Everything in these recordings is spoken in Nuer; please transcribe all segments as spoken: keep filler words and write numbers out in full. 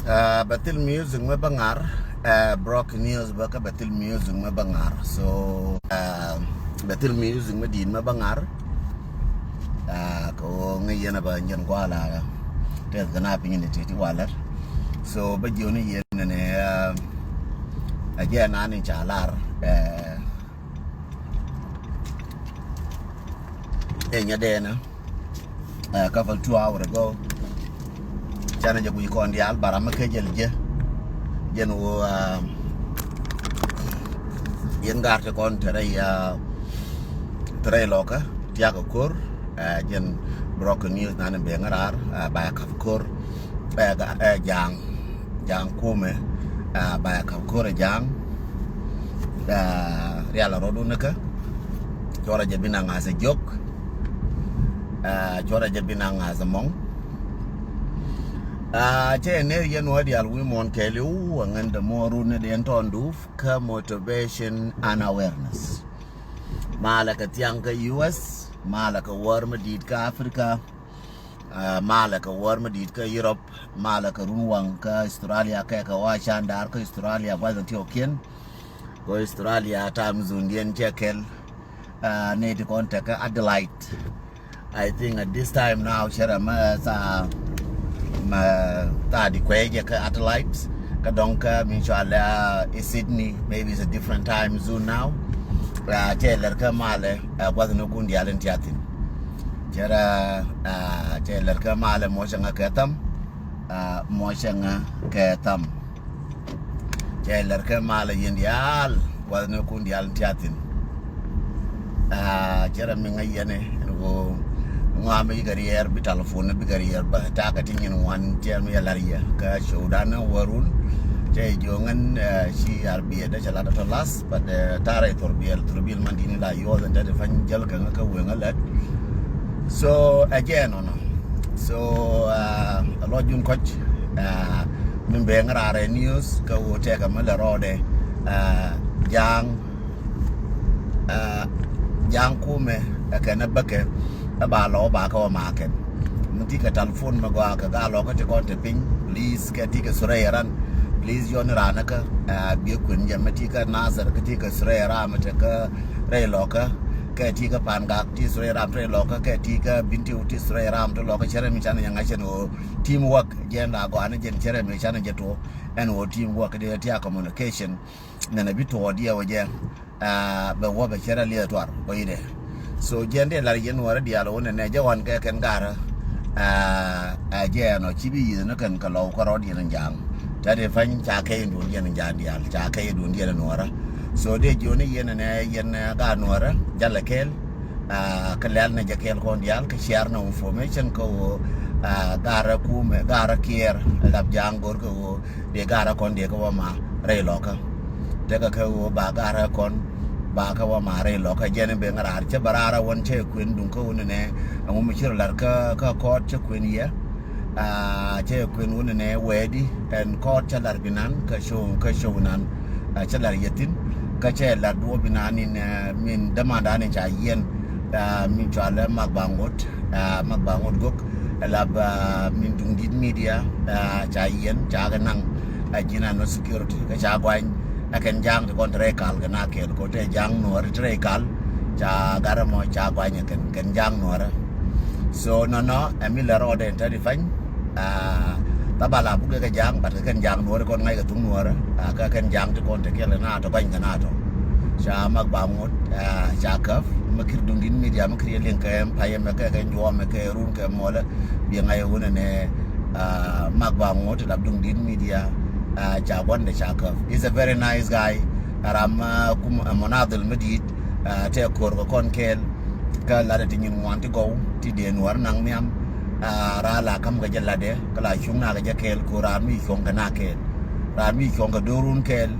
Bɛ thil music mi bä ŋar. Broken news bä kä bɛ thil music mi bä ŋar. So bɛ thil music mi di̱i̱t mi bä ŋar. Kɛ ɣöö ŋäc yɛn a bä nyɛn gua̱a̱ la tɛth kɛ na piny ni ti ti walɛr. So bä jiɔni yɛn ni ni a jɛ nani ca lar. Ɛ nyɛ dee ni. Couple two hour ago. Canɛ jɛ guic kɔn diaal bara mi kecɛl jɛ. Jɛn wo yɛn gar ti kɔn te rɛy te rɛy lɔkä tiak a kor. Jɛn broken news nani beng rar ba ya kap kor. Jaŋ jaŋ kumɛ ba ya kap kor jaŋ. Rial a rɔdu ni kä. Cuɔrɛ jɛ bi na ŋa̱th a jiök. Cuɔrɛ jɛ bi na ŋa̱th a mɔŋ. Cɛ ner yɛn wä dial wi̱i̱ muɔ̱n kɛɛliw a ŋän dɛ muɔ̱ɔ̱n run ni dee tɔn duuf kä motivation and awareness. Malɛ kɛ thiaŋ kä U S, malɛ kɛ wäär mi di̱i̱t kä Africa. Malɛ kɛ wäär mi di̱i̱t kä Europe, malɛ kɛ run waŋ kä Australia kɛ kɛ wa can daar kä Australia gua̱th in ti ɔ kiɛn. Kɛ Australia time zone diɛn cɛ kɛl. Nɛ ti kɔn tɛk kä Adelaide. I think at this time now cɛ rɛ mɛ tha mɛ tha di kuɛ jɛ kä Adelaide. Kä dɔŋ kä min cɔal ɛ Sydney, maybe it's a different time zone now. Cɛ lɛr kä malɛ gua̱th in kun dial in ti a thin. Cɛ rɛ cɛ lɛr kä malɛ mɔ cɛ ŋa kɛ tham. Mɔ cɛ ŋa kɛ tham. Cɛ lɛr kɛ malɛ yɛn diaal gua̱th ni kun diaal ti a thin. Cɛ rɛ mi ŋa yɛn ɛ ɛn ɣöö ŋɔam mi kɛ riɛɛr bi telephone bi kɛ riɛɛr bä takä ti nyin ŋuan cɛ mi yɛ lar yɛ kä show dan ni wä run. Cɛ jiö ŋän ci ar biɛ dɛ cɛ lat tɔ las but tarɛ thor biɛl thor biɛl man dini la yuɔth ɛn tɛ ti pany jäl kɛ ŋä kä wee ŋä lɛt. So ɛ jɛ nɔnɔ. So a lɔ jun kɔc min bee ŋä raarɛ news kä woo tɛkɛ mi lɛ rɔɔdɛ. Ja̱a̱ŋ ja̱a̱ŋ kumɛ ɛ kɛn ɛ bäkɛ ɛ ba lɔ ba kä wä makɛn. Mi ti kɛ telephone mi gɔaa kɛ gaa lɔ kä ti kɔn ti piny please kɛ ti kɛ surɛ yɛ ran. Please yɔn ran kä biɛ kuɛn jɛ mi ti kɛ Nasir kä ti kɛ surɛ yɛ ran mi te kä rɛy lɔkä. Kɛ ti kä Pangak ti surɛ yɛ ran rɛy lɔkä kɛ ti kä Bintiu ti surɛ yɛ ran ti lɔkä cɛ rɛ mi canɛ yɛ ŋa̱cɛn ɣöö team work jɛn la gɔaa ni jɛn cɛ rɛ mi canɛ jɛ tuɔ. Ɛn ɣöö team work di ti a communication. Nɛnɛ bi tuɔɔk diɛ wä jɛ bɛ wä bɛ cɛ rɛ liɛ tuar wä yi dɛ. So jɛn dee lar yɛn wä rɛ diaal wä nɛnɛ jɛ wan kɛ kɛn garä. Ɛ jɛ ɛnɔ ci bi yi̱th ni kɛn kɛ lɔw kärɔɔd yɛn ja̱a̱ŋ. Tɛ dee pa̱ny ca kɛ yɛn duɔ̱n yɛn ja̱a̱ŋ diaal ca kɛ yɛn duɔ̱n yɛn nuɔrä. So dee jiɔni yɛn nɛ yɛn gaat nuɔrä jalɛ kɛɛl. Kä lɛl nɛ jɛ kɛɛl kɔn diaal kä share nɛ information kä ɣöö gaat rɛ kumɛ gaat rɛ kiɛɛr lap ja̱a̱ŋ go̱r kä ɣöö dee gaat rɛ kɔn dee kä wä ma rɛy lɔkä. Tekɛ kɛ ɣöö ba gaat rɛ kɔn ba kä wä ma rɛy lɔkä jɛn in ben raar cä bä raar a wän cä kuën duŋ kä wun nɛ ɛŋu mi ci rɔ lar kä kɔɔt cä kuën yɛ. Cä kuën wun nɛ wɛɛdi ɛn kɔɔt cä lar bi nan kä show kä show nan. Cä lar yɛ thin kä cä lar duɔ bi nan in min dämandan in ca yiɛn. Min cɔal ɛ mak ba ŋot mak ba ŋot gok. Ɛ lap min duŋ dit media ca yiɛn ca kɛ naŋ. Ɛ ji̱n anɔ security kä ca guany. Ɛ kɛn ja̱a̱ŋ ti kɔn ti rɛy kal kɛ na kɛɛl kɛ tɛ ja̱a̱ŋ nuɔɔri ti rɛy kal. Ca garɛ mɔ ca guany ɛ kɛn kɛn ja̱a̱ŋ nuɔɔrä. So nɔnɔ ɛ mi lɛ rɔɔdɛ in tɛt i̱ pany. Thabal a bukɛ kɛ ja̱a̱ŋ bat kɛ kɛn ja̱a̱ŋ nuɔɔri kɔn ŋa̱c kɛ thuŋ nuɔɔrä. Kɛ kɛn ja̱a̱ŋ ti kɔn te kɛɛl kɛ na tɔ guany kɛ na tɔ. Ca mak ba ŋot ca käp mi kir duŋ dit media mi kir yɛ liŋ kɛ payɛ mɛ kɛ kɛ juɔmɛ kɛ run kɛ mɔlɛ. Biɛ ŋa̱c ɛ wunɛ nɛ mak ba ŋot lap duŋ dit media. Ca guandɛ ca käp is a very nice guy. Ram kum ɛ mɔnadhil mi di̱i̱t. Tɛ ko̱r kɛ kɔn kɛɛl kä latdɛ ti nyin ŋuan ti gɔw ti dee nuɔr naŋ nhiam. Raa la kam kɛ jɛ latdɛ kä la cuŋ na kɛ jɛ kɛɛl ko̱r ram mi cuɔ̱ŋ kɛ na kɛɛl. Ram mi cuɔ̱ŋ kɛ do̱run kɛɛl.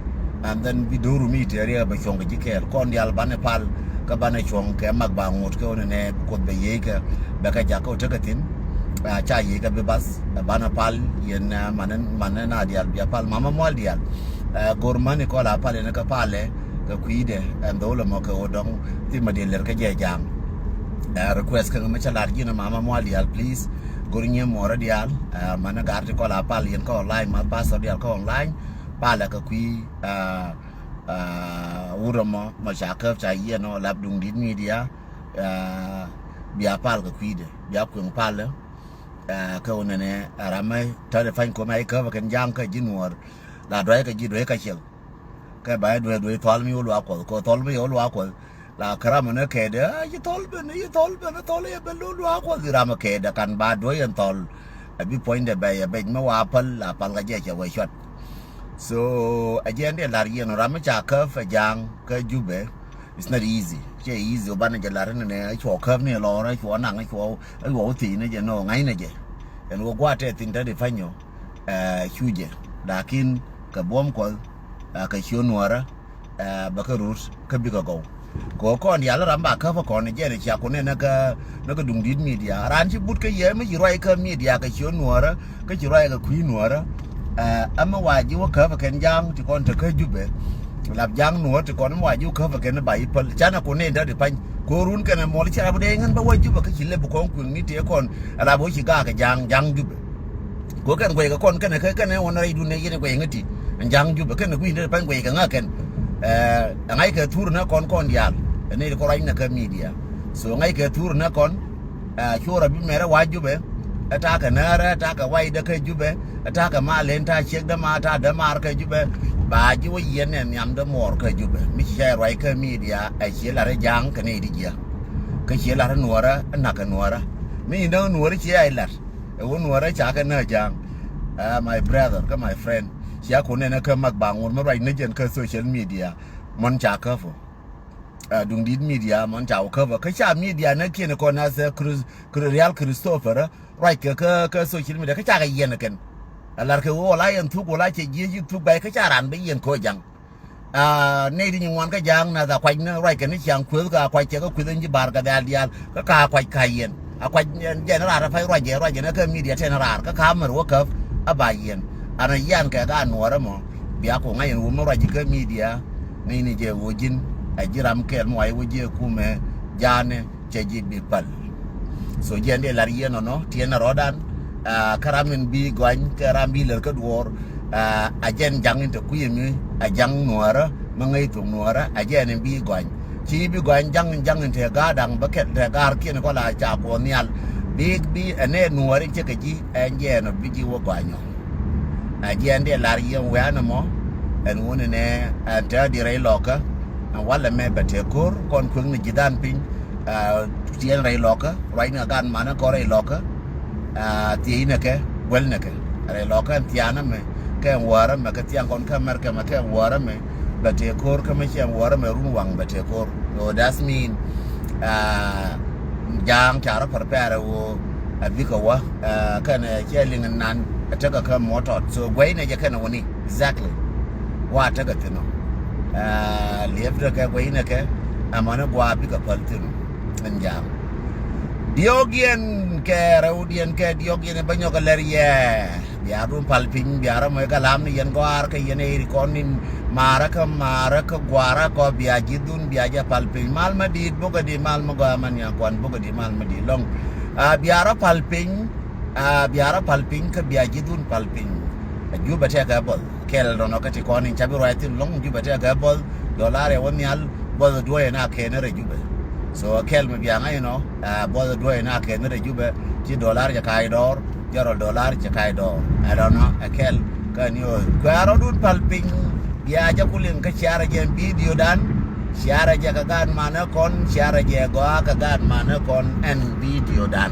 And then bi do̱ru mi tɛɛri bɛ cuɔ̱ŋ kɛ ji̱ kɛɛl kɔn diaal banɛ pal. Kä banɛ cuɔ̱ŋ kɛ mak ba ŋot kɛ wunɛ nɛ kuoth bɛ yiey kɛ bɛ kɛ jak kä wä tekɛ thin. Ca yiey kɛ bi bath banɛ pal yɛn manɛ manɛ na diaal bia pal mama mual diaal. Go̱r mani kɔl a pal yɛn kä palɛ kɛ kui̱dɛ ɛn dho̱lɛ mɔ kɛ wä dɔŋ. Thimɛ diɛ lɛr kä jɛ ja̱a̱ŋ. Request kä ŋä mi ca lar ji̱n mama mual diaal please. Go̱r nyiee muɔɔrä diaal, ah, manɛ gar ti kɔl a pal yɛn kä online, ma pastor diaal kä online. Palɛ kɛ kui̱, ah, ah, wurɛ mɔ, mɔ ca käp ca yiɛn ɔ lap duŋ di̱t media, ah, bia pal kɛ kui̱dɛ, bia kueŋ palɛ, ah, kä wunɛ nɛ, ah, ram mɛ tɔt ɛ pa̱ny ko̱mɛ a i̱ käp ɛ kɛn ja̱a̱ŋ kä ji̱ nuɔɔr. La dua̱c kɛ ji̱ dua̱c kä ciɛl. Kɛ ba i̱ dua̱c dua̱c thɔl mi wä luaak kuɔth, kɛ thɔl mi yɛ wä luaak kuɔth. La käram ni kɛɛdɛ, ah, ci thɔl ben, ci thɔl ben, thɔl yɛ ben lo luaak kuɔth i̱ ram kɛɛdɛ kan ba duɔ̱c ɛn thɔl. A bi puɔ̱nydɛ bɛc, a bɛc mi wa päl, la pal kä jɛ cɛ wee cuɔt. So a jɛ ɛn dee la̱r yɛn ram mi ca käp ɛ ja̱a̱ŋ kä Jubɛ. It's not easy. Cɛ easy wä banɛ jɛ la̱r ni nɛ cuɔ käp ni lɔr, cuɔ naŋ, cuɔ, cuɔ wä thiec ni jɛ nɔ ŋa̱cnɛ jɛ. Ɛn wä gua̱a̱tɛ thi̱n te di pa̱nyɔ, eh, cu jɛ. Lakin kɛ buɔ̱m kuɔth, eh, kɛ ciö nuɔ̱ɔ̱rä, eh, bɛ kä rut kä bikɛ gɔw. Kɛ ɣöö kɔn diaal ram ba käp kɔn jɛn cia kun nɛ nä kä, nä kä duŋ di̱t media. Raan ci but kä yɛ mi ci ruac kä media kɛ ciö nuɔ̱ɔ̱rä, kä ci ruac kɛ kui̱ nuɔ̱ɔ̱rä. Eh, ɛmɛ wa ji̱ wä käp kɛn ja̱a̱ŋ ti kɔn te kä Jubɛ. Lap ja̱a̱ŋ nuɔ̱ɔ̱rä ti kɔn ɛmɛ wa ji̱ wä käp kɛn ba i̱ päl. Canɛ kun nɛ in te di pa̱ny. Ko̱run kɛnɛ muɔl ci rap dee ŋän bä wä Jubɛ kä ci lep kɔn kui̱ŋ ni tëë kɔn. Ala bä ci gaak ja̱a̱ŋ, ja̱a̱ŋ Jubɛ. Ko kɛn guɛy kɛ kɔn kɛnɛ kɛ kɛnɛ wä nɛ rɛy dun nɛ yɛn guɛy ŋä ti. Ɛn ja̱a̱ŋ Jubɛ kɛnɛ kui̱ ni pa̱ny guɛy kɛ ŋä kɛn. Eh, ŋa̱c kɛ thur nɛ kɔn kɔn diaal. Ɛn ni kɔ ruac nɛ kɛ media. So ŋa̱c kɛ thur nɛ kɔn. Eh, cuɔr a bi mɛrɛ wa Jubɛ. Ɛ ta̱a̱ kɛ närä, ɛ ta̱a̱ kɛ waydä kɛ Jubɛ. Ɛ ta̱a̱ kɛ mal in ta̱a̱ ciek dämaar, ta̱a̱ dämaar kɛ Jubɛ. Ba ji̱ wä yiɛn nɛ nhiam dämuɔɔr kɛ Jubɛ. Mi ci cɛ ruac kɛ media, ɛ ciɛ la̱r ɛ ja̱a̱ŋ kɛ nɛy di jiɛ. Kä ciɛ la̱r ɛ nuɔ̱ɔ̱rä, ɛ na̱k kɛ nuɔ̱ɔ̱rä. Mi in däŋ nuɔ̱ɔ̱rä ciɛ a ilat. Ɛ wä nuɔ̱ɔ̱rä ca kɛ nä ja̱a̱ŋ. Ah, my brother, kä my friend. Cia kun nɛn kä mak ba ŋur mi ruac ni jɛn kä social media. Mɔn ca käp ɔ. Ah, duŋ di̱t media mɔn ca wä käp ɔ. Kä ca media nä kiɛn kɔn nath ɛ Chris, Chris, Real Christopher, eh, ruac kɛ kä, kä social media. Kä ca kɛ yiɛn kɛn. A lar kɛ wä wala yɛn thuk wala cɛ jiɛ ji̱ thuk bay kä ca ran bä yiɛn kɔ ja̱a̱ŋ. Ah, nɛy di nyi ŋuan kä ja̱a̱ŋ nath a kuac ni ruac kɛ ni ciaŋ kueth ka kuac cɛ kä kueth in ji̱ bar kɛ dhɛl diaal. Kä ka kuac ka yiɛn. A kuac jɛn raar a pa̱c ruac jɛ, ruac jɛ ni kä media tɛn raar. Kä ka mär wä käp a ba yiɛn. An a yian kɛ ka nuɔɔrä mɔ. Bia ku ŋa̱c ɛn wä mär ruac jɛ kä media. Ŋäcni jɛ wä ji̱n. A ji̱ ram kɛl mɔ a wä jiɛ kumɛ ja̱a̱nɛ. Cɛ ji̱ bi päl. So jiɛn dee lar yɛn nɔnɔ tiɛn a rɔɔdan. Ah, kä ram in bi gɔany, kä ram bi lär kä duɔɔr. Ah, a jɛn ja̱ŋ in te kui̱ mi, a ja̱ŋ nuɔɔrä, mi ŋäc thok nuɔɔrä, a jɛn in bi gɔany. Ci bi gɔany ja̱ŋ in, ja̱ŋ in te ga̱a̱r da̱ŋ bä kɛl te ga̱a̱r kiɛn kɔ la ca kuɔth nhial. Bi, bi, ɛn ɛ nuɔɔr in cɛ kɛ ji̱, ɛn jɛn ɔ bi ji̱ wä gɔany ɔ. A jiɛn dee lar yɛn wɛ̈ɛ̈n ɛmɔ, ɛn wun ɛnɛ, ɛn te di rɛy lɔkä, ɛn walɛ mɛ bɛ te ko̱r, kɔn kueŋni ji̱ dhan piny, ah, tiɛn rɛy lɔkä, ruacni a gan manä kɔn rɛy lɔkä, ah, thiecnɛ kɛ, guälnɛ kɛ, rɛy lɔkä ɛn thia̱a̱n ɛmɛ, kɛ ɛn wäär ɛmɛ, kɛ thia̱a̱ŋ kɔn kä America ɛmɛ, kɛ ɛn wäär ɛmɛ, bɛ te ko̱r, kä mi ci ɛn wäär ɛmɛ run waŋ bɛ te ko̱r. So that's mean, ah, ja̱a̱ŋ ca rɔ prepare ɛ ɣöö a bikɛ wä, ah, kɛnɛ cɛ liŋ nan a tekɛ kä mɔtɔt. So guɛy nɛ jɛ kɛnɛ wä ni exactly. Wa tekɛ thi̱n ɔ. Ah, liɛp tekɛ guɛy nɛ kɛ, ɛmɔni gua bikɛ päl thi̱n ɔ. Ɛn ja̱a̱ŋ. Diɔ̱ɔ̱kdiɛn kɛ rɛwdiɛn kɛ diɔ̱ɔ̱kdiɛn bä nyɔk ɛ lɛr yɛ. Bia run pal piny, bia rɔ mɔc kɛ lam ni yɛn gɔaar kɛ yɛn ɛ iri kɔn in maarä kä maarä kä gua̱a̱rä kɔ bia ji̱ dhun bia jɛ pal piny. Mal ma di̱i̱t bukɛ di mal ma gɔaa ma niaŋ kuan bukɛ di mal ma di̱i̱t lɔŋ. Ah, bia rɔ pal piny, ah, bia rɔ pal piny kä bia ji̱ dhun pal piny. A Jubɛ tɛkɛ buɔth kɛl dɔnɔ kä ti kɔn in ca bi ruac thi̱n lɔŋ Jubɛ tɛkɛ buɔth. Dollar ɛ wä nhial buɔth duɔ̱ɔ̱c in a kɛn rɛ Jubɛ. So kɛl mi bia ŋa̱c inɔ, ah, buɔth duɔ̱ɔ̱c in a kɛn rɛ Jubɛ. Ci dollar jɛ ka̱c dɔɔr. Jɔrɔl dollar cɛ ka̱c dɔɔr. Ɛ dɔnɔ ɛ kɛl kä ni ɣöö kuɛ̈ɛ̈ rɔ̱dun pal piny. Bia jɛ ku liŋ kä ciarɛ jɛ video dan. Ciarɛ jɛ kɛ gaat manä kɔn, ciarɛ jɛ gɔaa kɛ gaat manä kɔn ɛn video dan.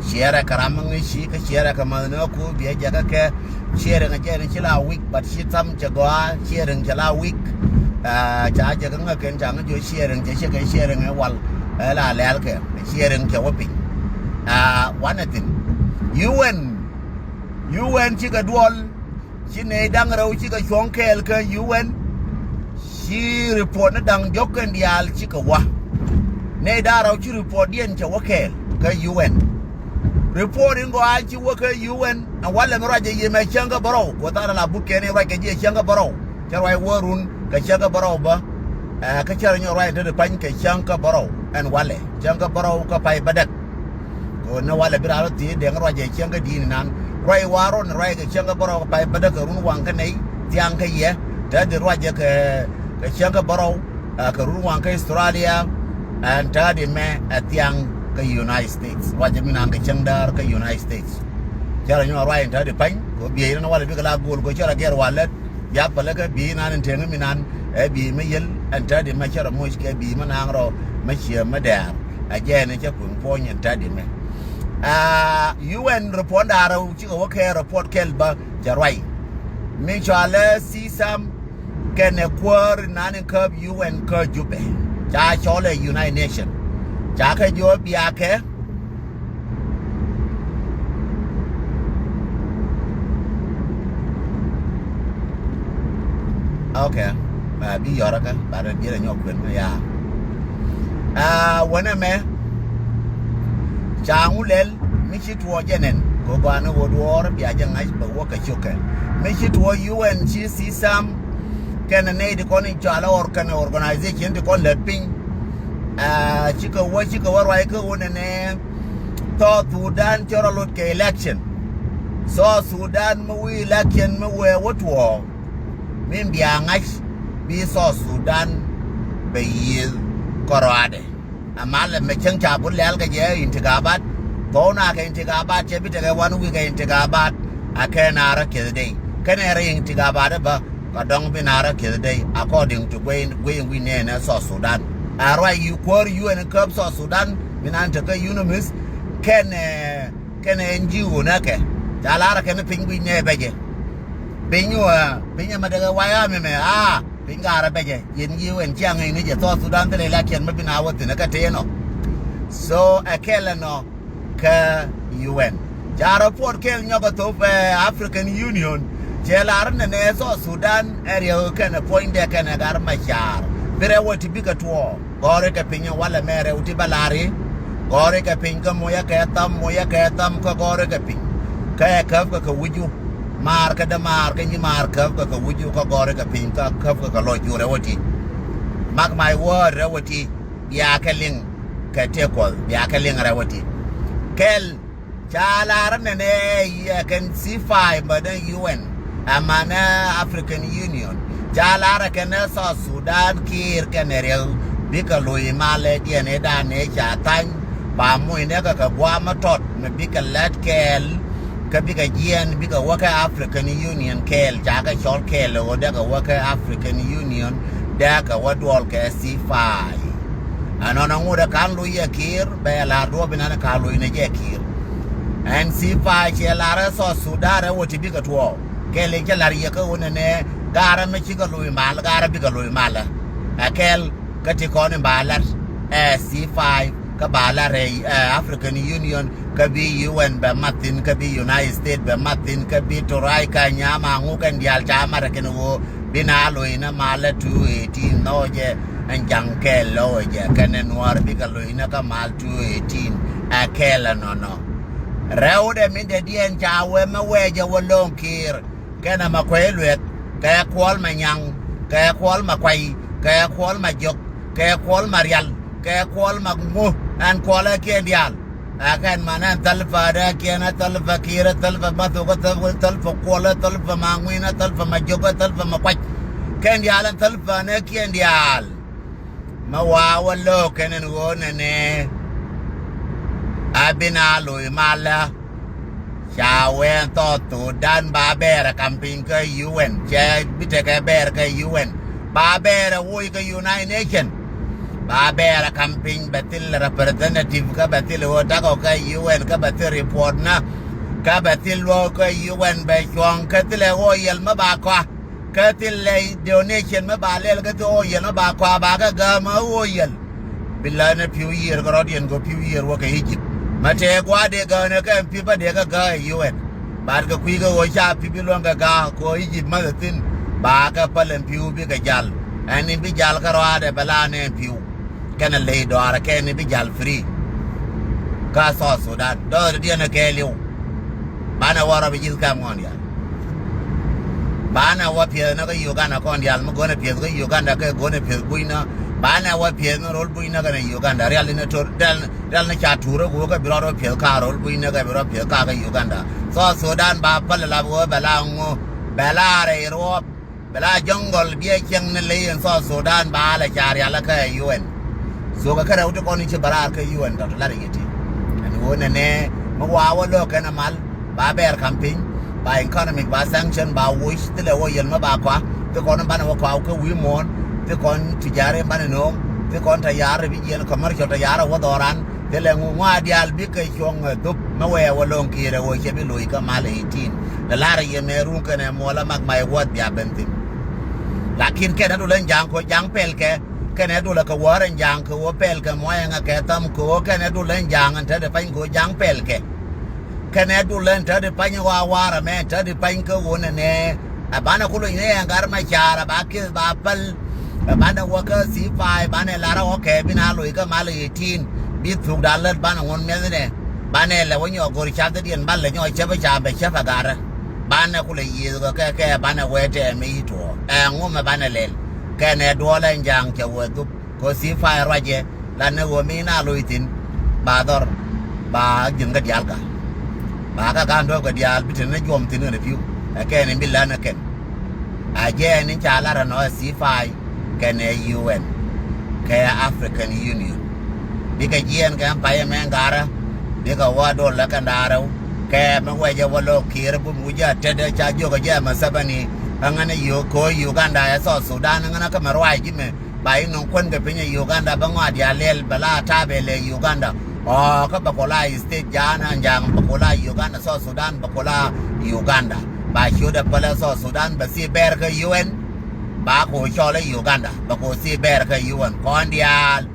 Ciarɛ kɛ ram mi ŋi̱ci kä ciarɛ kɛ ma̱thni ɣä ku bia jɛ kɛ kɛ. Ciarɛ ŋɛ jɛ ni ci la wik, but ci tham cɛ gɔaa, ciarɛ cɛ la wik. Ah, ca jɛ kɛ ŋä kɛn ca ŋä jɔ ciarɛ cɛ cɛ kɛ ciarɛ ŋɛ wal. Ɛ la lɛl kɛ ciarɛ cɛ wä piny. Ah, wanɛ thin. U N, U N cikɛ duɔl, ci nɛy da̱ŋ rɛw cikɛ cuɔ̱ŋ kɛɛl kä U N. Ci report ni da̱ŋ jɔk kɛn diaal cikɛ wä. Nɛy da̱ŋ rɛw ci report diɛn cɛ wä kɛɛl kä U N. Report in gɔaa ci wä kä U N. Ɛn walɛ mi ruacɛ yemɛ cäŋ kä bärɔw. Kuɔ tha̱a̱n la but kɛn in ruac kɛ jiɛ cäŋ kä bärɔw. Cä ruac wä run kɛ cäŋ kä bärɔw bä. Ɛ, kä cä rɔ nyɔk ruac in te di pa̱ny kɛ cäŋ kä bärɔw. Ɛn walɛ cäŋ kä bärɔw kä pay bädäk. Kɛ Ni walɛ bi raan rɔ thiec dɛŋ ruacɛ cieŋ kä di̱i̱t inan. Ruac wa̱a̱ rɔ ni ruac kɛ cieŋ kä bärɔw kɛ pay bädä kɛ run waŋ kä nɛy thiaŋ kä yɛ. Te di ruacɛ kɛ, kɛ cieŋ kä bärɔw, ah, kɛ run waŋ kä Australia. Ɛn te di mɛ ɛ thiaŋ kä United States. Ruacɛ mi nan kɛ cieŋ däär kä United States. Cɛ rɔ nyuɔn ruac ɛn te di pany. Kɛ biey ri ni walɛ bikɛ la go̱o̱l kɛ cɛ rɔ gɛr walɛ. Biak pälä kä bi̱i̱ nan in teŋä mi nan ɛ bi̱i̱ mä yel ɛn te di mɛ cɛ rɔ moc kɛ bi̱i̱ mä naŋ rɔ mä ciɛ mä dɛɛr. Ɛ jɛ ɛn cɛ kueŋ puɔ̱ny ɛn te di mɛ. Ah, U N report da̱rä cikɛ wä kɛ report kɛl bä cɛ ruac. Mi cɔalɛ C SAM kɛnɛ kuäär nan in käp U N kä Jubɛ. Ca cɔl ɛ United Nation. Ca kɛ jiɔ biakɛ. Ok. Ba bi yɔrä kä ba rɛ bi rɛ nyɔk kuɛn mɛ ya. Ah, wänɛ mɛ. Ca ŋu lɛl mi ci tuɔɔ jɛ nɛn kɛ gɔaa ni wä duɔɔr bia jɛ ŋa̱c bɛ wä kɛ cokɛ. Mi ci tuɔɔ U N ci C SAM kɛnɛ nɛy ti kɔn in cɔalɛ or kɛnɛ organization ti kɔn lät piny. Ah, cikɛ wä, cikɛ wä ruac kä wä nɛnɛ. South Sudan cɛ rɔ lot kɛ election. South Sudan mi wi̱i̱ election mi wee wä tuɔɔk. Min bia ŋa̱c bi South Sudan bɛ yiëëth kärɔaadɛ. Amalɛ mɛ cäŋ ca bun lɛl kɛ jɛ intikabat. Thɔw na kɛ intikabat cɛ bi tekɛ wan wi̱i̱ kɛ intikabat. A kɛ na rɔ kieth dee kɛnɛ rɔ intikabat bä. Kɛ dɔ̱ŋ bi na rɔ kieth dee according to guey, guey wi̱i̱ nɛɛnɛ South Sudan. A ruac yi kuäär U N käp South Sudan mi nan tekä UNMISS kɛnɛ, kɛnɛ N G O nɛ kɛ ca lar kɛn piny wi̱i̱ nɛɛ bɛ jɛ. Piny wä piny ɛmɛ tekɛ wayami mɛ a piny garɛ bɛ jɛ yɛn yi wɛn ciaŋ in jɛ South Sudan thilɛ la kiɛn mɛ bi na wä thin kä tëë nɔ. So ɛ kɛl ɛnɔ kä U N. Ca report kɛl nyɔk ɛ thop ɛ African Union cɛ lar nɛnɛ South Sudan ɛ riɛk kɛnɛ puɔ̱nydɛ kɛnɛ gar macar bi rɛ wä ti bikɛ tuɔɔk. Gɔ̱rikɛ piny walɛ mɛrɛ wä ti bä lari. Gɔ̱rikɛ piny kä moyä kɛ tham, moyä kɛ tham kä gɔ̱rikɛ piny. Kä ɛ käp kɛ kɛ wi̱cu. Maar kä dee maar kä nyi maar käp kɛ kɛ wi̱cu kä gɔ̱rikɛ piny kä käp kɛ kɛ lɔc cu rɛ wä ti. Mark my word rɛ wä ti. Bia kɛ liŋ kɛ tëë kuɔth bia kɛ liŋ rɛ wä ti. Kɛl Ca lar nɛnɛ yɛ kɛn C five bä ni U N amanɛ African Union. Ca lar kɛn South Sudan Kiir kɛn riɛk bikɛ lo̱c malɛ diɛn i̱ dan i̱ ca thany. Ba mucnɛ kɛ kɛ guam tɔt mi bikɛ lät kɛɛl kä bikɛ jiɛn bikɛ wä kɛ African Union kɛɛl ca kɛ cɔl kɛɛl ɣöö dee kɛ wä kɛ African Union dee kɛ wä duɔl kɛ C five. Ɛnɔnɔ ŋut ɛ ka̱n lo̱c yɛ Kiir bɛ ɛ la̱r duɔ̱ɔ̱p inɛn ɛ ka̱n lo̱c ni jɛ Kiir. Ɛn C five ciɛ la̱r ɛ South Sudan ɛ wä ti bikɛ tuɔɔk kɛl in cä la̱r yɛ kä ɣöö nɛnɛ gaarä mi cikɛ lo̱c mal gaarä bikɛ lo̱c malä. Ɛ kɛl kä ti kɔn in ba la̱r ɛ C five kä ba la̱r ɛ African Union kä bi U N bɛ mat thi̱n kä bi United States bɛ mat thi̱n kä bi Turay kä nyam aŋu kɛn diaal ca mat ɛ kɛn ɣöö bi na lo̱c ni malä two eighteen nhɔɔcɛ. Ɛn ja̱ŋ kɛɛl lɔwɛ jɛ kɛnɛ nuɔɔr bikɛ lo̱cnɛ kä mal two eighteen. Ɛ kɛɛl ɛnɔnɔ. Rɛwdɛ min dee diɛn ca wee mɛ wee jɛ wä lo̱o̱ŋ Kiir kɛnɛ mɛ kuɛy lueth kɛ kuɔl mɛ nyaŋ kɛ kuɔl mɛ kuay kɛ kuɔl mɛ jiök kɛ kuɔl mɛ rial kɛ kuɔl mɛ ŋu ɛn kuɔlɛ kiɛn diaal. Ɛ kɛn man ɛn thälpä dee kiɛn ɛ thälpä Kiir ɛ thälpä Mathok ɛ thälpä thälpä kuɔl ɛ thälpä ma ŋuin ɛ thälpä ma jiök ɛ thälpä ma kuac. Kɛn diaal ɛn thälpä nɛ kiɛn diaal. Mɛ waa wä lo̱o̱k kɛn ɛn ɣöö nɛnɛ. A bi na lo̱c malä. Ca wee ɛn South Sudan ba bɛɛr ɛ kam piny kä U N cɛ bi tekɛ bɛɛr kä U N. Ba bɛɛr ɛ woc kä United Nation. Ba bɛɛr ɛ kam piny bɛ thil representative kä bɛ thil ɣöö takɔ kä U N kä bɛ thil report na. Kä bɛ thil luɔk kä U N bɛ cuɔ̱ŋ kä thilɛ ɣöö yɛl mä ba kɔa. Kä thil lɛy donation mä ba lɛl kä thil ɣöö yɛl mä ba kɔa ba kä gääm ɣöö yɛl. Bi lät ni pi̱w yiër kä rɔ̱diɛn kɛ pi̱w yiër wä kɛ Egypt. Mä tëë gua̱a̱r dee gäänɛ kɛ pi̱w bä dee kä gää ɛ U N. Bat kɛ kui̱ kä ɣöö ca pi̱w bi luäŋ kɛ gää kɛ ɣöö Egypt mäth ɛ thi̱n. Ba kɛ päl ɛn pi̱w bikɛ jal. Ɛn in bi jal kä rɔaadɛ bɛ la nɛ ɛn pi̱w. Kɛnɛ ley dɔaarɛ kɛn in bi jal free. Kä South Sudan dɔɔr diɛn ɛ kɛɛliw. Banɛ wä rɔ bi ji̱th kɛm ŋɔn diaal. Banɛ wä piɛth ni kä Uganda kɔn diaal mi go̱nɛ piɛth kä Uganda kɛ go̱nɛ piɛth bucnä Banɛ wä piɛth ni rol buc näkɛ ni Uganda, rial ni tor, rial, rial ni ca tuur ɛ wä kɛ bi rɔ rɔ piɛth ka rol buc näkɛ bi rɔ piɛth ka kɛ Uganda. South Sudan ba päl lap wä bɛ la ŋu, bɛ la rɛy ruɔp, bɛ la jungle biɛ cieŋ ni ley in South Sudan ba lɛ ca rial kɛ U N. So kɛ kɛ rɛw ti kɔn in ci bɛ raar kɛ U N tɔt lar yiti. Ɛn wä nɛ nɛ mi wa wä lö kɛn mal. Ba bɛɛr kam piny, ba economic, ba sanction, ba wuc, thilɛ wä yel mi ba kɔa, thi kɔn banɛ wä kɔa kɛ wi̱i̱ muɔ̱ɔ̱n, thi kɔn tijari banɛ no̱o̱ŋ, thi kɔn tayar bi jiɛn commercial tayar wä dhɔran, thilɛ ŋu ŋɔa diaal bikɛ cuɔ̱ŋ ɛ dhop, mi wɛɛ wä lo̱ŋ kiɛɛr ɛ wä cɛ bi loc kä mal eighteen. Lɛ lar yɛ mɛ run kɛnɛ muɔlä mak ma ɛ wuɔth bia ben thi̱n. Lakin kɛnɛ dul ɛn ja̱a̱ŋ kɛ wä ja̱a̱ŋ pɛl kɛ, kɛnɛ dul ɛ kɛ wäär ɛn ja̱a̱ŋ kɛ wä pɛl kɛ muɔyɛ ŋa kɛ tham kɛ wä kɛnɛ dul ɛn ja̱a̱ŋ ɛn te di pany kɛ wä ja̱a̱ŋ pɛl kɛ. Kɛnɛ dul ɛn te di pany ɣɔaa warɛ mɛ te di pany kä ɣöö nɛnɛ. Ɛ banɛ ku loc ni ɛn gat ma caar ɛ ba kieth ba päl. Ɛ banɛ wä kä C five banɛ lar ɛ ɣɔ̱ kɛ bi na loc kä mal eighteen. Bi thukdan lät banɛ ŋun mi̱ethnɛ. Banɛ lɛ wä nyɔk go̱r cathdiɛn ban lɛ nyɔk cäpä ca bɛ cäpä gatdä. Banɛ ku lɛ yiëëth kɛ kɛ kɛ banɛ wee tɛmɛ i̱ tuɔɔk. Ɛŋu mɛ banɛ lɛl. Kɛnɛ duɔl ɛn ja̱a̱ŋ cɛ wee dhup. Kɛ C five ruacɛ la ni ɣöö mi na loc thi̱n ba dhɔr ba ji̱n kä diaal ka. Ba kä ga̱a̱n duɔ̱ɔ̱p kɛ diaal bi te ni juɔm thi̱n kɛn pi̱w. Ɛ kɛn in bi län ɛ kɛn. A jɛɛn in ca lar ɛnɔ ɛ C five kɛnɛ U N kɛ African Union. Bikɛ jiɛɛn kɛ ɛn payɛ mɛ ŋa̱rä bikɛ wä dol lɛ kɛn da̱rɛw kɛ mɛ wɛcɛ wä lo̱k kiɛɛr bum wi̱cä tetdä ca jiök ɛ jɛ mɛ Museveni. Ɛŋɛn ɛ yio̱o̱k ko̱o̱c Uganda ɛ South Sudan ɛŋɛn ɛ kä mɛ ruac ji̱ mɛ. Ba inɔ kuän kɛ piny ɛ Uganda bä ŋɔa diaal lɛl bɛ la ta̱a̱ bɛ lɛ Uganda. Ɔ kä bɛ kɔ la state ja̱a̱n ɛn ja̱a̱ŋ bɛ kɔ la Uganda, South Sudan bɛ kɔ la Uganda. Ba ciötdɛ pälɛ South Sudan bɛ thii bɛɛr kä U N. Ba kɔ cɔl ɛ Uganda bɛ kɔ thii bɛɛr kä U N kɔn diaal.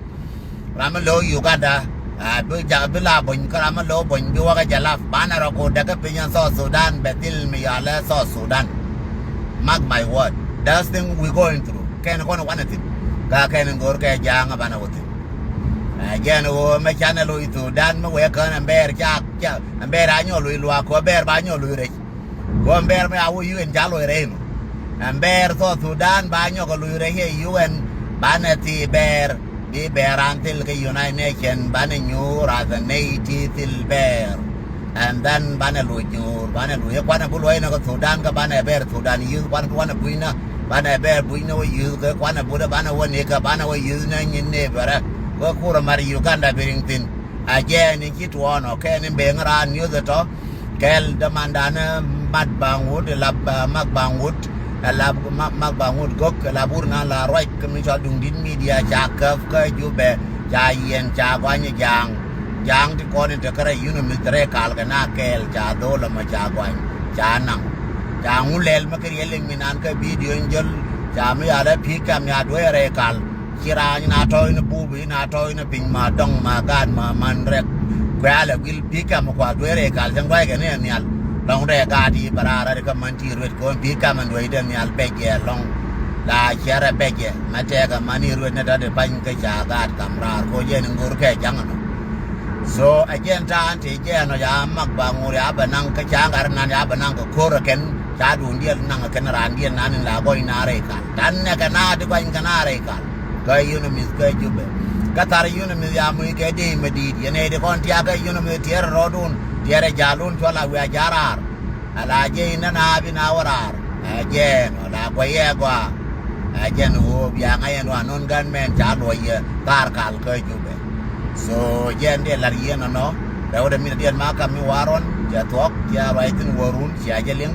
Ram mi lo̱o̱ Uganda a bi jak bi la bony kä ram mi lo̱o̱ bony bi wäkä jɛ lap banɛ rɔ kɔ däk kä piny ɛn South Sudan bɛ dhil mi yɔalɛ South Sudan. Mark my word. That's thing we going through. Kɛn kɔn wanɛ thi̱n. Ka kɛn in go̱o̱r kɛ ja̱a̱ŋ a banɛ wä thi̱n. Ɛ jɛn ɣöö mɛ canɛ loc Sudan mi wee kään ɛmbɛɛr ca ca ɛmbɛɛr a nyɔk loc luaak kɔ bɛɛr ba nyɔk loc rɛc. Kɔ ɛmbɛɛr mɛ a wä U N ca loc rɛc nɔ. Ɛmbɛɛr South Sudan ba nyɔk loc rɛc ɛ U N banɛ thii bɛɛr. Bi bɛɛr an thil kɛ United Nation banɛ nyuur a thɛ nɛy ti thil bɛɛr. And then banɛ luc nyuur banɛ luc yɛ kuanɛ bi luɔc nɛ kɛ Sudan kɛ banɛ bɛɛr Sudan youth kuanɛ kuanɛ bui̱nä banɛ bɛɛr bui̱nä wä youth kɛ kuanɛ butɛ banɛ wä nikɛ banɛ wä youth nɛ nyin nɛ bɛrɛ kɛ kurɛ mar Uganda bi riŋ thi̱n. A jɛɛn in ci tuɔɔnɔ kɛɛn in beŋ raan youth tɔ kɛɛl dämandan mat baŋ wut lap mak baŋ wut. Ɛ lap mak baŋ wut gök ɛ lap wur na la ruac kɛ mi cɔl duŋ dit media ca käp kä Jubɛ ca yiɛn ca guany ja̱a̱ŋ. Ja̱a̱ŋ ti kɔn in te kärɛ yun mi te rɛy kal kɛ na kɛɛl ca dhol ɛmɔ ca guany ca naŋ. Ca ŋu lɛl mi kɛ riɛl liŋ mi nan kä bidio in jäl ca mi yalɛ pi̱i̱ kɛm ya duee rɛy kal. Ci raan in a tɔ̱ in bup in a tɔ̱ in piny ma dɔŋ ma gaat ma man rɛk. Kuɛ alɛ guil pi̱i̱ kɛm kua duee rɛy kal cäŋ duackɛ ni ɛ nhial. Lɔŋ rɛy gaat i̱ bɛ raar rat kä man ti ruet kɔn pi̱i̱ kɛm in duecdɛ nhial bɛcɛ lɔŋ. La cɛrɛ bɛcɛ mɛ tɛɛkɛ man i̱ ruet ni tɔ̱ ti pany kä ca gaat kam raar koc jɛn in go̱r kɛ ja̱ŋ ɛnɔ. So ɛ jɛn ta̱a̱n tëë jɛɛn ɔ ya mak ba ŋur ya bɛ naŋ kä ca ŋa̱r nan ya bɛ naŋ kɛ ko̱r ɛ kɛn ca duun diɛl naŋ ɛ kɛn raan diɛl nan in la gɔny na rɛy kal. Tan nɛ kɛ na ti gɔny kɛ na rɛy kal. Kä yunimith kä Jubɛ. Kä thar yunimith ya muc kɛ dee mɛ di̱i̱t yɛn ɛ ti kɔn tiakä yunimith tiɛɛr rɔɔdun tiɛɛr ɛ ja̱a̱lun cuɔl a wiaa ja̱a̱r raar. Ala jɛ in nana bi na wä raar. Ɛ jɛn wala guɛyɛ gɔaa. Ɛ jɛn ɣöö bia ŋa̱c ɛn wa nɔn gunmen ca luɔc yɛ thar kal kä Jubɛ. So jɛn diɛ lar yien nɔnɔ. Rɛwdɛ min diɛn ma kam mi warɔn cɛ thuɔk cɛ ruac thin wä run cia jɛ liŋ.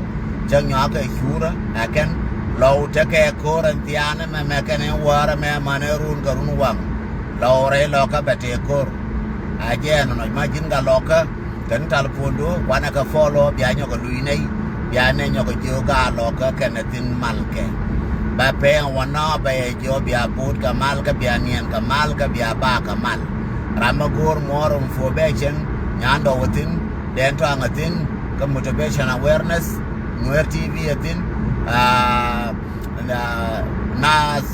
Cäŋ nyɔak kɛ curä ɛ kɛn lɔw tekɛ ko̱r ɛn thiaanɛ mɛmɛ kɛn in wäärä mɛ man in run kɛ run waŋ. Lɔw rɛy lɔkä bɛ tëë ko̱r. Ɛ jɛn nɔnɔ ma ji̱n ka lɔkä. Kɛn talpondu wanɛ kɛ follow bia nyɔkɛ luc nɛy. Bia nɛ nyɔkɛ jiök gaa lɔkä kɛnɛ thi̱n malkɛ. Bɛ pɛŋ wanɔ bɛ yɛ jiök bia but kɛ malkä bia niɛn kɛ malkä bia ba kɛ mal. Ram mi go̱o̱r more information nyandɔ wä thi̱n dɛn tɔaŋ ɛ thi̱n kä motivation awareness. Nuer T V ɛ thi̱n. Aa, na, nas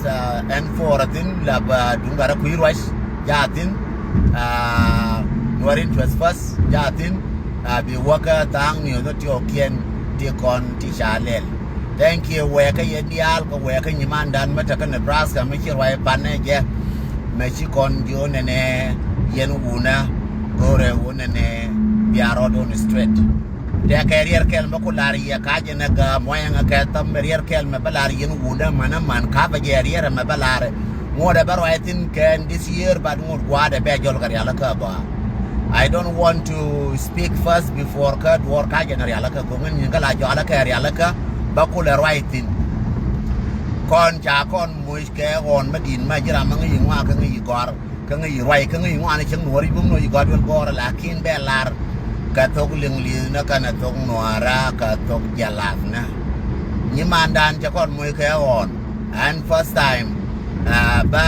ɛn for a thin lap duŋ gat a kui̱ ruac ja thin. Nuɔr interest first ja thin. Bi wäkä tha̱a̱ŋ ni ɣöth tiɔɔkiɛn ti kɔn ti ca lɛl. Thank you wɛɛkä yɛ diaal kɛ wɛɛkä nyimandan mi tekä Nebraska mi ci ruac panɛ jɛ. Mɛ ci kɔn jiö nɛnɛ yɛn wunä go̱rɛ wun nɛnɛ bia rɔɔd on straight. Tɛkɛ riɛr kɛl mɛ ku lar yɛ ka̱c ɛn ɛ gä muɔyɛŋ ɛ kɛ thäm mɛ riɛr kɛl mɛ bä lar yɛn wunä män ɛ män ka̱pɛ jɛ riɛr ɛmɛ bä lar. Ŋuɔ̱t ɛ bä ruac thi̱n kɛn this year, but ŋuɔ̱t gua̱a̱dɛ bɛ jɔl kɛ rial ɛ kä bä. I don't want to speak first before kä duɔɔr ka̱c ɛn rial ɛ kä ko̱ŋ ɛn nyin kä la jɔal ɛ kɛ rial ɛ kä bä kulɛ ruac thi̱n. Kɔn ca kɔn moc kɛ ɣɔn mä di̱t mä ji̱ ram mä ŋäc yi ŋuak kä ŋäc yi gɔ̱r kä ŋäc yi ruac kä ŋäc yi ŋuan cäŋ nuɔ̱ɔ̱r i̱ bum nuɔ̱ɔ̱r yi gɔ̱r duel gɔ̱r, lakin bɛ lar kɛ thok liŋ li̱th nä kɛnɛ thok nuɔ̱ɔ̱ra kɛ thok jɛ lath nä. Nyimandan cɛ kɔn moc kɛ ɣɔn. And first time, ah, bä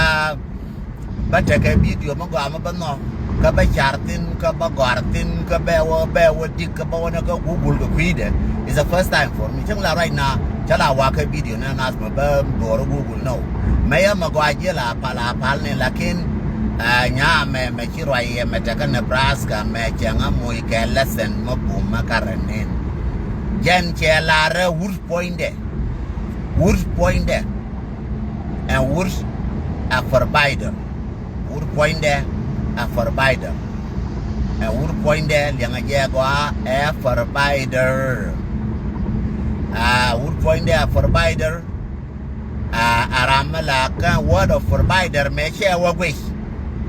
bä tekɛ video mi gɔaa mi bä nhɔk kä bä car thi̱n kä bä gɔ̱a̱r thi̱n kä bɛ wä bɛ wä dik kä bä wä ni kä Google kɛ kui̱dɛ. It's the first time for me. Cäŋ la right now cä la wakä video ni nath mi bä duɔɔr Google no. Mɛ yɛ mɛ gɔaa jiɛ la pal a pal ni lakin, ah, nya mɛ mɛ ci ruac yɛ mɛ tekɛ Nebraska mɛ cɛ ŋa moc kɛ lesson mɛ bum mɛ karɛ nin. Jɛn cɛ larɛ wur puɔ̱nydɛ. Wur puɔ̱nydɛ. Ɛn wur a provider. Wur puɔ̱nydɛ a provider. Ɛn wur puɔ̱nydɛ liɛŋɛ jɛ gɔaa ɛ provider. A wur puɔ̱nydɛ a provider. A, a ram mi la kä word of provider mɛ cɛ wä guic.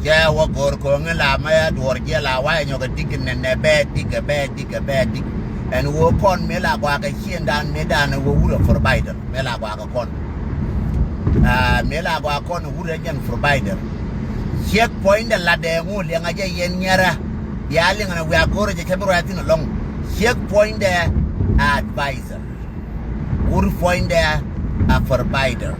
Cɛ wä go̱r ko̱ŋ in la mɛ duɔr jiɛ la wa nyɔk a dik in nɛ bɛ dik a bɛ dik a bɛ dik. Ɛn wä kɔn mi la gɔaa kɛ ciëndan mi dan wä wur a provider mi la gɔaa kɛ kɔn. A, mi la gɔaa kɔn wur a jɛn provider. Ciek puɔ̱nydɛ la dɛ ŋu liɛŋ a jɛ yɛn nyɛrä. Bia liɛŋ na wiak go̱r jɛ cɛ bi ruath in alɔŋ. Ciek puɔ̱nydɛ advisor. Wur puɔ̱nydɛ a provider.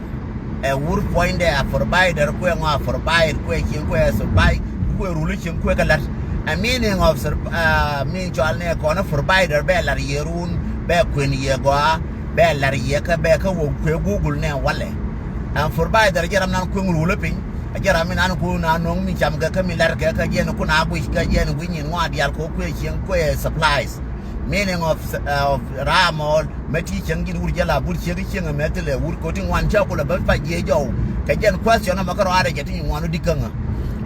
Ɛ wur puɔ̱nydɛ a provider kuɛ ŋɔ a provide kuɛ cieŋ kuɛ a survive kuɛ ruli cieŋ kuɛ kɛ lat. A meaning of sur-, a, mean cɔal ni kɔn a provider bɛ lar yɛ run bɛ kuɛn yɛ gɔaa bɛ lar yɛ kä bɛ kä wä kuɛ Google ni walɛ. A provider jɛ ram nan kuɛ ruli piny. A jɛ ram mi nan ku na no̱ŋ mi cam kɛ kä mi lar kɛ kä jɛn ku na guic kä jɛn guic nyin ŋɔ a dial kɔ kuɛ cieŋ kuɛ supplies. Meaning of, of ram all. Mɛ ti cieŋ ji̱n wur jɛ la but ciek cieŋ mɛ thilɛ wur koti ŋuan cɛ kulɛ bä pa jiɛ jɔw. Kɛ jɛn question mɛ kä rɔarɛ cɛ ti ŋuan wä dik kä ŋä.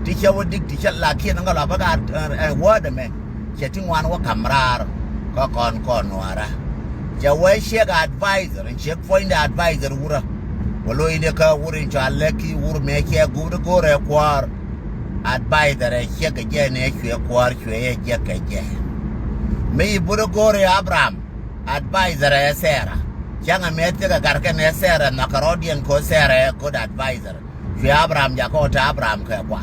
Ti cɛ wä dik ti cɛ la kiɛn ŋä la bä ka, eh, word mɛ. Cɛ ti ŋuan wä kam raar. Kä kɔn kɔn nuara. Cɛ wä ciek advisor, ciek puɔ̱nydɛ advisor wurä. Wä lo̱cdɛ kä wur in cɔal lɛ ki wur mɛ cɛ gup di go̱rɛ kuäär. Advisor ɛ ciek kɛ jɛ ni cuɛ kuäär cuɛ yɛ jɛ kɛ jɛ. Mi yi but di go̱rɛ Abraham. Advisor ɛ Sarah. Cäŋ ɛ mëë thiek ɛ gat kɛn ɛ Sarah nhɔkɛ rɔ̱diɛn kɛ ɣöö Sarah ɛ good advisor. Cuɛ Abraham jakä ɣöö te Abraham kɛ kua.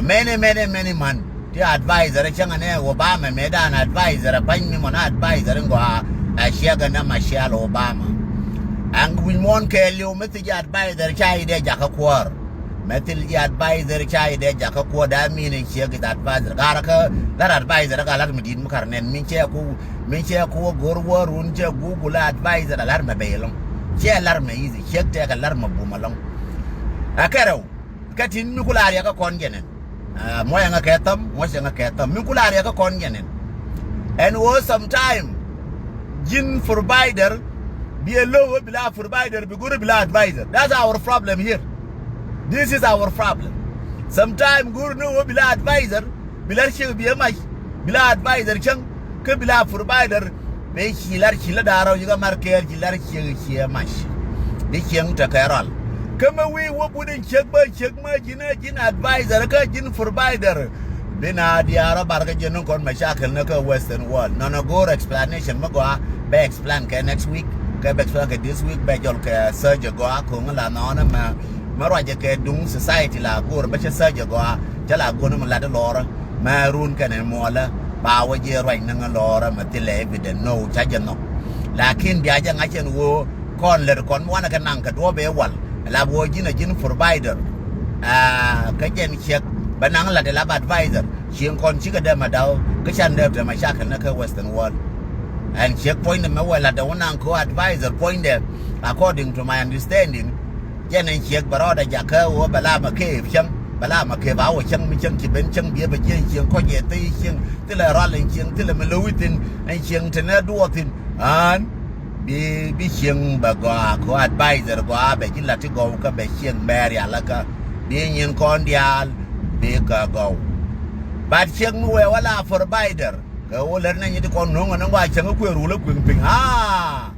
Many, many, many man ti advisor cäŋ ɛ nɛ Obama mëë dan advisor ɛ pa̱ny mi mɔn advisor in gɔaa ɛ ciek ɛ nɛ Michelle Obama. Ɛn wi̱c muɔ̱ɔ̱n kɛɛliw mi thiec advisor ca yi dee jakä kuäär. Mɛ thil ji̱ advisor ca yi dee jakä kuɔt daa min in ciek is advisor. Garä kä lar advisor ka lar mi di̱t mi kar nɛn min cɛ ku, min cɛ ku wä go̱r wä run cɛ Google advisor a lar mɛ bey lɔŋ. Cɛ lar mɛ easy ciek tɛk a lar mɛ bum alɔŋ. A kɛrɛw. Kä tin mi ku lar yɛ kä kɔn jɛ nɛn. Ah, muɔcɛ ŋa kɛ thäm, muɔcɛ ŋa kɛ thäm. Min ku lar yɛ kä kɔn jɛ nɛn. Ɛn wä sometime ji̱n provider bi ɛ lo̱w bi la provider bi go̱r bi la advisor. That's our problem here. This is our problem. Sometime go̱r ni wä bi la advisor bi la ciek bi ɛ mac bi la advisor cäŋ kä bi la provider. Bɛ ci lar ci la da̱a̱r rɔw ci kä mar kɛɛl ci lar ciek ci ɛ mac. Di cieŋ tekɛ rɔl. Kä mi wi̱i̱ wä but in ciek bä ciek ma ji̱n ɛ ji̱n advisor kä ji̱n provider. Bi na diaar ɔ bar kä ji̱n ni kɔn mashakil ni kä Western world. Nɔnɔ go̱o̱r explanation mi gɔaa bɛ explain kɛ next week. Kɛ bɛ explain kɛ this week bɛ jɔl kɛ search gɔaa ko̱ŋ la nɔnɔ mɛ. Mɛ ruacɛ kɛ duŋ society la go̱o̱r bä cɛ search gɔaa cɛ la go̱o̱r ni mɛ lat lɔrä. Mɛ run kɛnɛ muɔlä ba wä jiɛ ruac ni ŋä lɔrä mɛ thilɛ evident no ca jɛ nhɔk. Lakin bia jɛ ŋa̱c ɛn ɣöö kɔn lät kɔn mi wanɛ kɛ naŋ kɛ duɔ̱ɔ̱p ëë wal. Lap ɣöö ji̱n a ji̱n provider. Aa, kä jɛn ciek bɛ naŋ lat ɛ lap advisor cieŋ kɔn cikɛ dee ma daw kä can dee te ma cakɛ ni kä Western world. Ɛn ciek puɔ̱nydɛ mɛ wɛ lat dee wä naŋ kɛ ɣöö advisor puɔ̱nydɛ according to my understanding. Jɛn ɛn ciek bɛ rɔɔdɛ jakä ɣöö bɛ la ma keep cäŋ bɛ la ma keep a wä cäŋ mi cäŋ ci ben cäŋ biɛ bɛ jiɛn cieŋ kɔc yɛ thil cieŋ thilɛ rual ɛn cieŋ thilɛ mi lo̱wi thin ɛn cieŋ te nɛ duɔɔth thin. An bi bi cieŋ bɛ gɔaa kɛ advisor gɔaa bɛ ji̱ lat ti gɔw kä bɛ cieŋ bɛ rial kä Bi nyin kɔn diaal bi kɛ gɔw. But ciek mi wee wala provider kɛ wä lɛr nɛ nyi ti kɔn no̱ŋ ɛn ŋɔa cäŋ kuëë rul ɛ kui̱ŋ piŋ aa.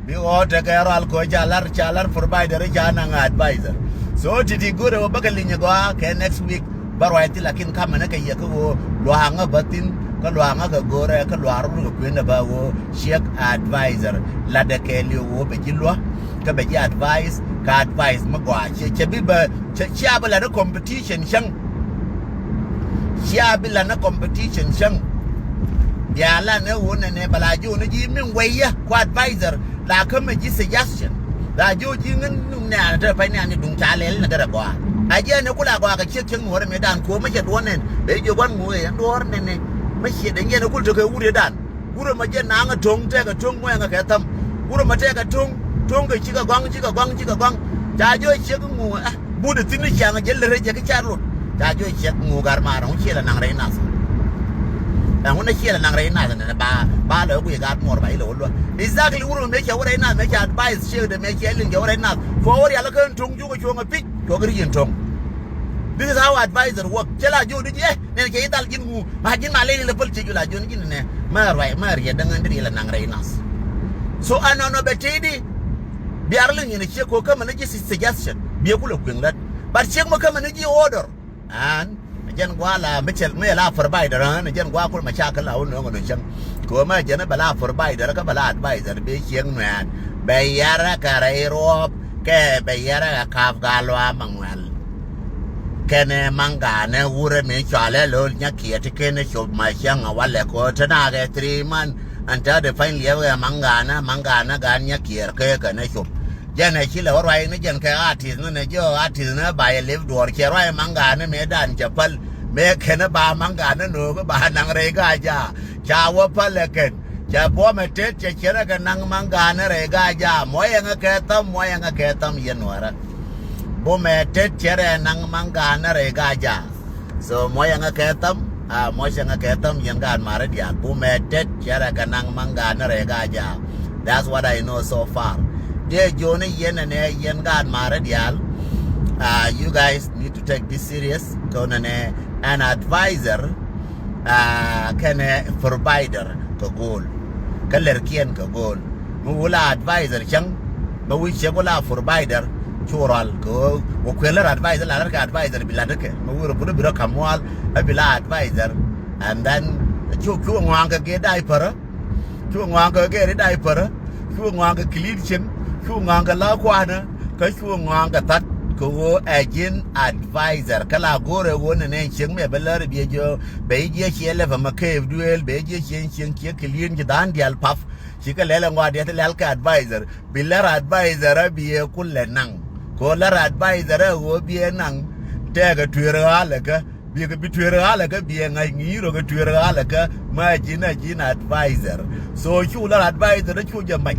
Bi ɣɔɔ tekɛ rual kɔ ca lar ca lar provider ca naŋ advisor. So ti ti go̱rɛ wä bäkɛ linyɛ gɔaa kɛ next week. Bä ruac thil lakin kamɛ ni kɛ yɛ kä ɣöö luaŋä bä thi̱n kä luaŋä kɛ go̱rɛ kä luaŋ run kɛ kuëndɛ bä ɣöö ciek advisor. Latdɛ kɛɛliw ɣöö bɛ ji̱ lua̱ kä bɛ ji̱ advice kä advice mi gɔaa ciɛ ciɛ bi bä ciɛ ciɛ bi latdɛ competition cäŋ. Ciɛ bi latdɛ competition cäŋ. Bia latdɛ ɣöö nɛnɛ bɛ la ji̱ ɣöö ni ji̱ min wɛyä ku advisor. La kä mɛ ji̱ suggestion. La ji̱ ɣöö ji̱ ŋän nɛɛnɛ te pɛc nɛɛni duŋ ca lɛl nɛ kɛ rɛ gɔaa. A jiɛn ni kula gɔaa kɛ ciek cieŋ nuɔ̱ɔ̱rɛ mëë dan kuɔ̱mä cɛ duɔ̱ɔ̱r nɛn bɛ jiök gua̱n ŋuëë ɛn duɔ̱ɔ̱r nɛnɛ. Mä ciɛ den jiɛn ni kul tekɛ wut yɛ dan. Wurɛ mä jiɛn naŋ ɛ to̱ŋ tɛkɛ to̱ŋ ŋuɛɛŋɛ kɛ thäm. Wurɛ mä tɛkɛ to̱ŋ to̱ŋ kɛ cikɛ gɔaŋ cikɛ gɔaŋ cikɛ gɔaŋ. Ca jiök ciek ŋuëë ɛ. But thi̱n ni ciaŋ jɛ lät rɛy jɛ ki car lot. Ca jiök ciek ŋuëë gar maar ɛŋu ciɛ lɛ naŋ rɛy nath. Ɛŋu ni ciɛ lɛ naŋ rɛy nath nɛnɛ ba ba lɛ wä guiy gar muɔr ba ilɛ wä luä. Exactly wurɛ mä mëë cɛ wä rɛy nath mëë cɛ advice ciek dee mëë cɛ liŋ cɛ wä rɛy nath. Fɔ wä rial kä to̱ŋ cukɛ cuɔ̱ŋ ɛ pi̱c. Cuɔk ri yɛn to̱ŋ. This is how advisor work. Cɛ la jiök di jiɛ nɛn cɛ i̱ dhal ji̱n ŋu ma ji̱n ma lɛl ilɛ päl cɛ ju la jiök ni ji̱n nɛ. Ma ruac ma riɛ däŋ ɛn di riɛ lɛ naŋ rɛy nath. So anɔnɔ bɛ tëëdi. Biar liŋ yɛn ciek ko̱ kämɛ ni ji̱ suggestion biɛ kulɛ kueŋ lät. But ciek mɔ kämɛ ni ji̱ order. An jɛn gua la mi cɛl mi la provider an jɛn gua kul ma ca kä la wun nöŋ nöŋ cäŋ. Ko ma jɛn bɛ la provider kä bɛ la advisor bi ciek nuɛɛn bɛ yɛrɛ kɛ rɛy ruɔp kɛ bɛ yɛrɛ kɛ kap gal wa ma ŋuɛl. Kɛnɛ maŋganɛ wurɛ mi cɔalɛ lo̱l nyakiɛ ti kɛnɛ cop ma cäŋ a walɛ ko ti nakɛ three month. An tɛ di pany liɛp kɛ maŋganɛ maŋganɛ gan nyakiɛ kɛ kɛnɛ cop. Jɛn ɛ ci lɛ wä ruac ni jɛn kɛ artist ni nɛ jiɔ artist ni ba yɛ lip duɔɔr cɛ ruac maŋganɛ mëë dan cɛ päl. Mëë kɛn ba maŋganɛ no̱o̱k ba naŋ rɛy ka ja ca wä päl ɛ kɛn. Cɛ buɔmɛ tet cɛ cɛrɛ kɛ naŋ maŋganɛ rɛy ka ja muɔyɛŋɛ kɛ thäm muɔyɛŋɛ kɛ thäm yɛn wärä. Buɔmɛ tet cɛrɛ naŋ maŋganɛ rɛy ka ja. So muɔyɛŋɛ kɛ thäm a muɔcɛŋɛ kɛ thäm yɛn gaat marä diaal bumɛ tet cɛrɛ kɛ naŋ maŋ gaat ni rɛy gaa jaak. That's what I know so far. Diɛ jiɔni yɛn ɛnɛ yɛn gaat marä diaal. You guys need to take this serious. Kɛ wunɛ nɛ an advisor kɛnɛ provider kɛ go̱o̱l kä lɛrkiɛn kɛ go̱o̱l. Mi wula advisor cäŋ. Mi wi̱c ciek wula provider cu rual kɛ wä kuël lär advisor la lär kɛ advisor bi lat kɛ mi wi̱r buni bi rɔ kam mual. Ɛ bi la advisor and then cu cu ŋuaŋ kɛ gee diaper. Cu ŋuaŋ kɛ gee ri diaper. Cu ŋuaŋ kɛ clean cin. Cu ŋuaŋ kɛ la kuanä kä cu ŋuaŋ kɛ that kɛ wä ɛ ji̱n advisor kä la go̱rɛ wä nɛ nɛ ciek mi ɛ bɛ lär bi ɛ jiö bɛ jiɛ ciɛ lɛ pɛ ma keep duel bɛ jiɛ ciɛ ciɛ ciɛ clean ci dhan dial pap. Ci kɛ lɛl ɛŋɔa diɛ ti lɛl kɛ advisor bi lɛr advisor a bi ɛ kulɛ naŋ. Ko lɛr advisor a ɣöö bi ɛ naŋ tɛɛkɛ tueer ɣaal ɛ kä bi kɛ bi tueer ɣaal ɛ kä bi ɛ ŋa̱c ŋi̱i̱r ɔ kɛ tueer ɣaal ɛ kä ma ji̱n a ji̱n advisor. So cu lɛr advisor a cu jɛ mac.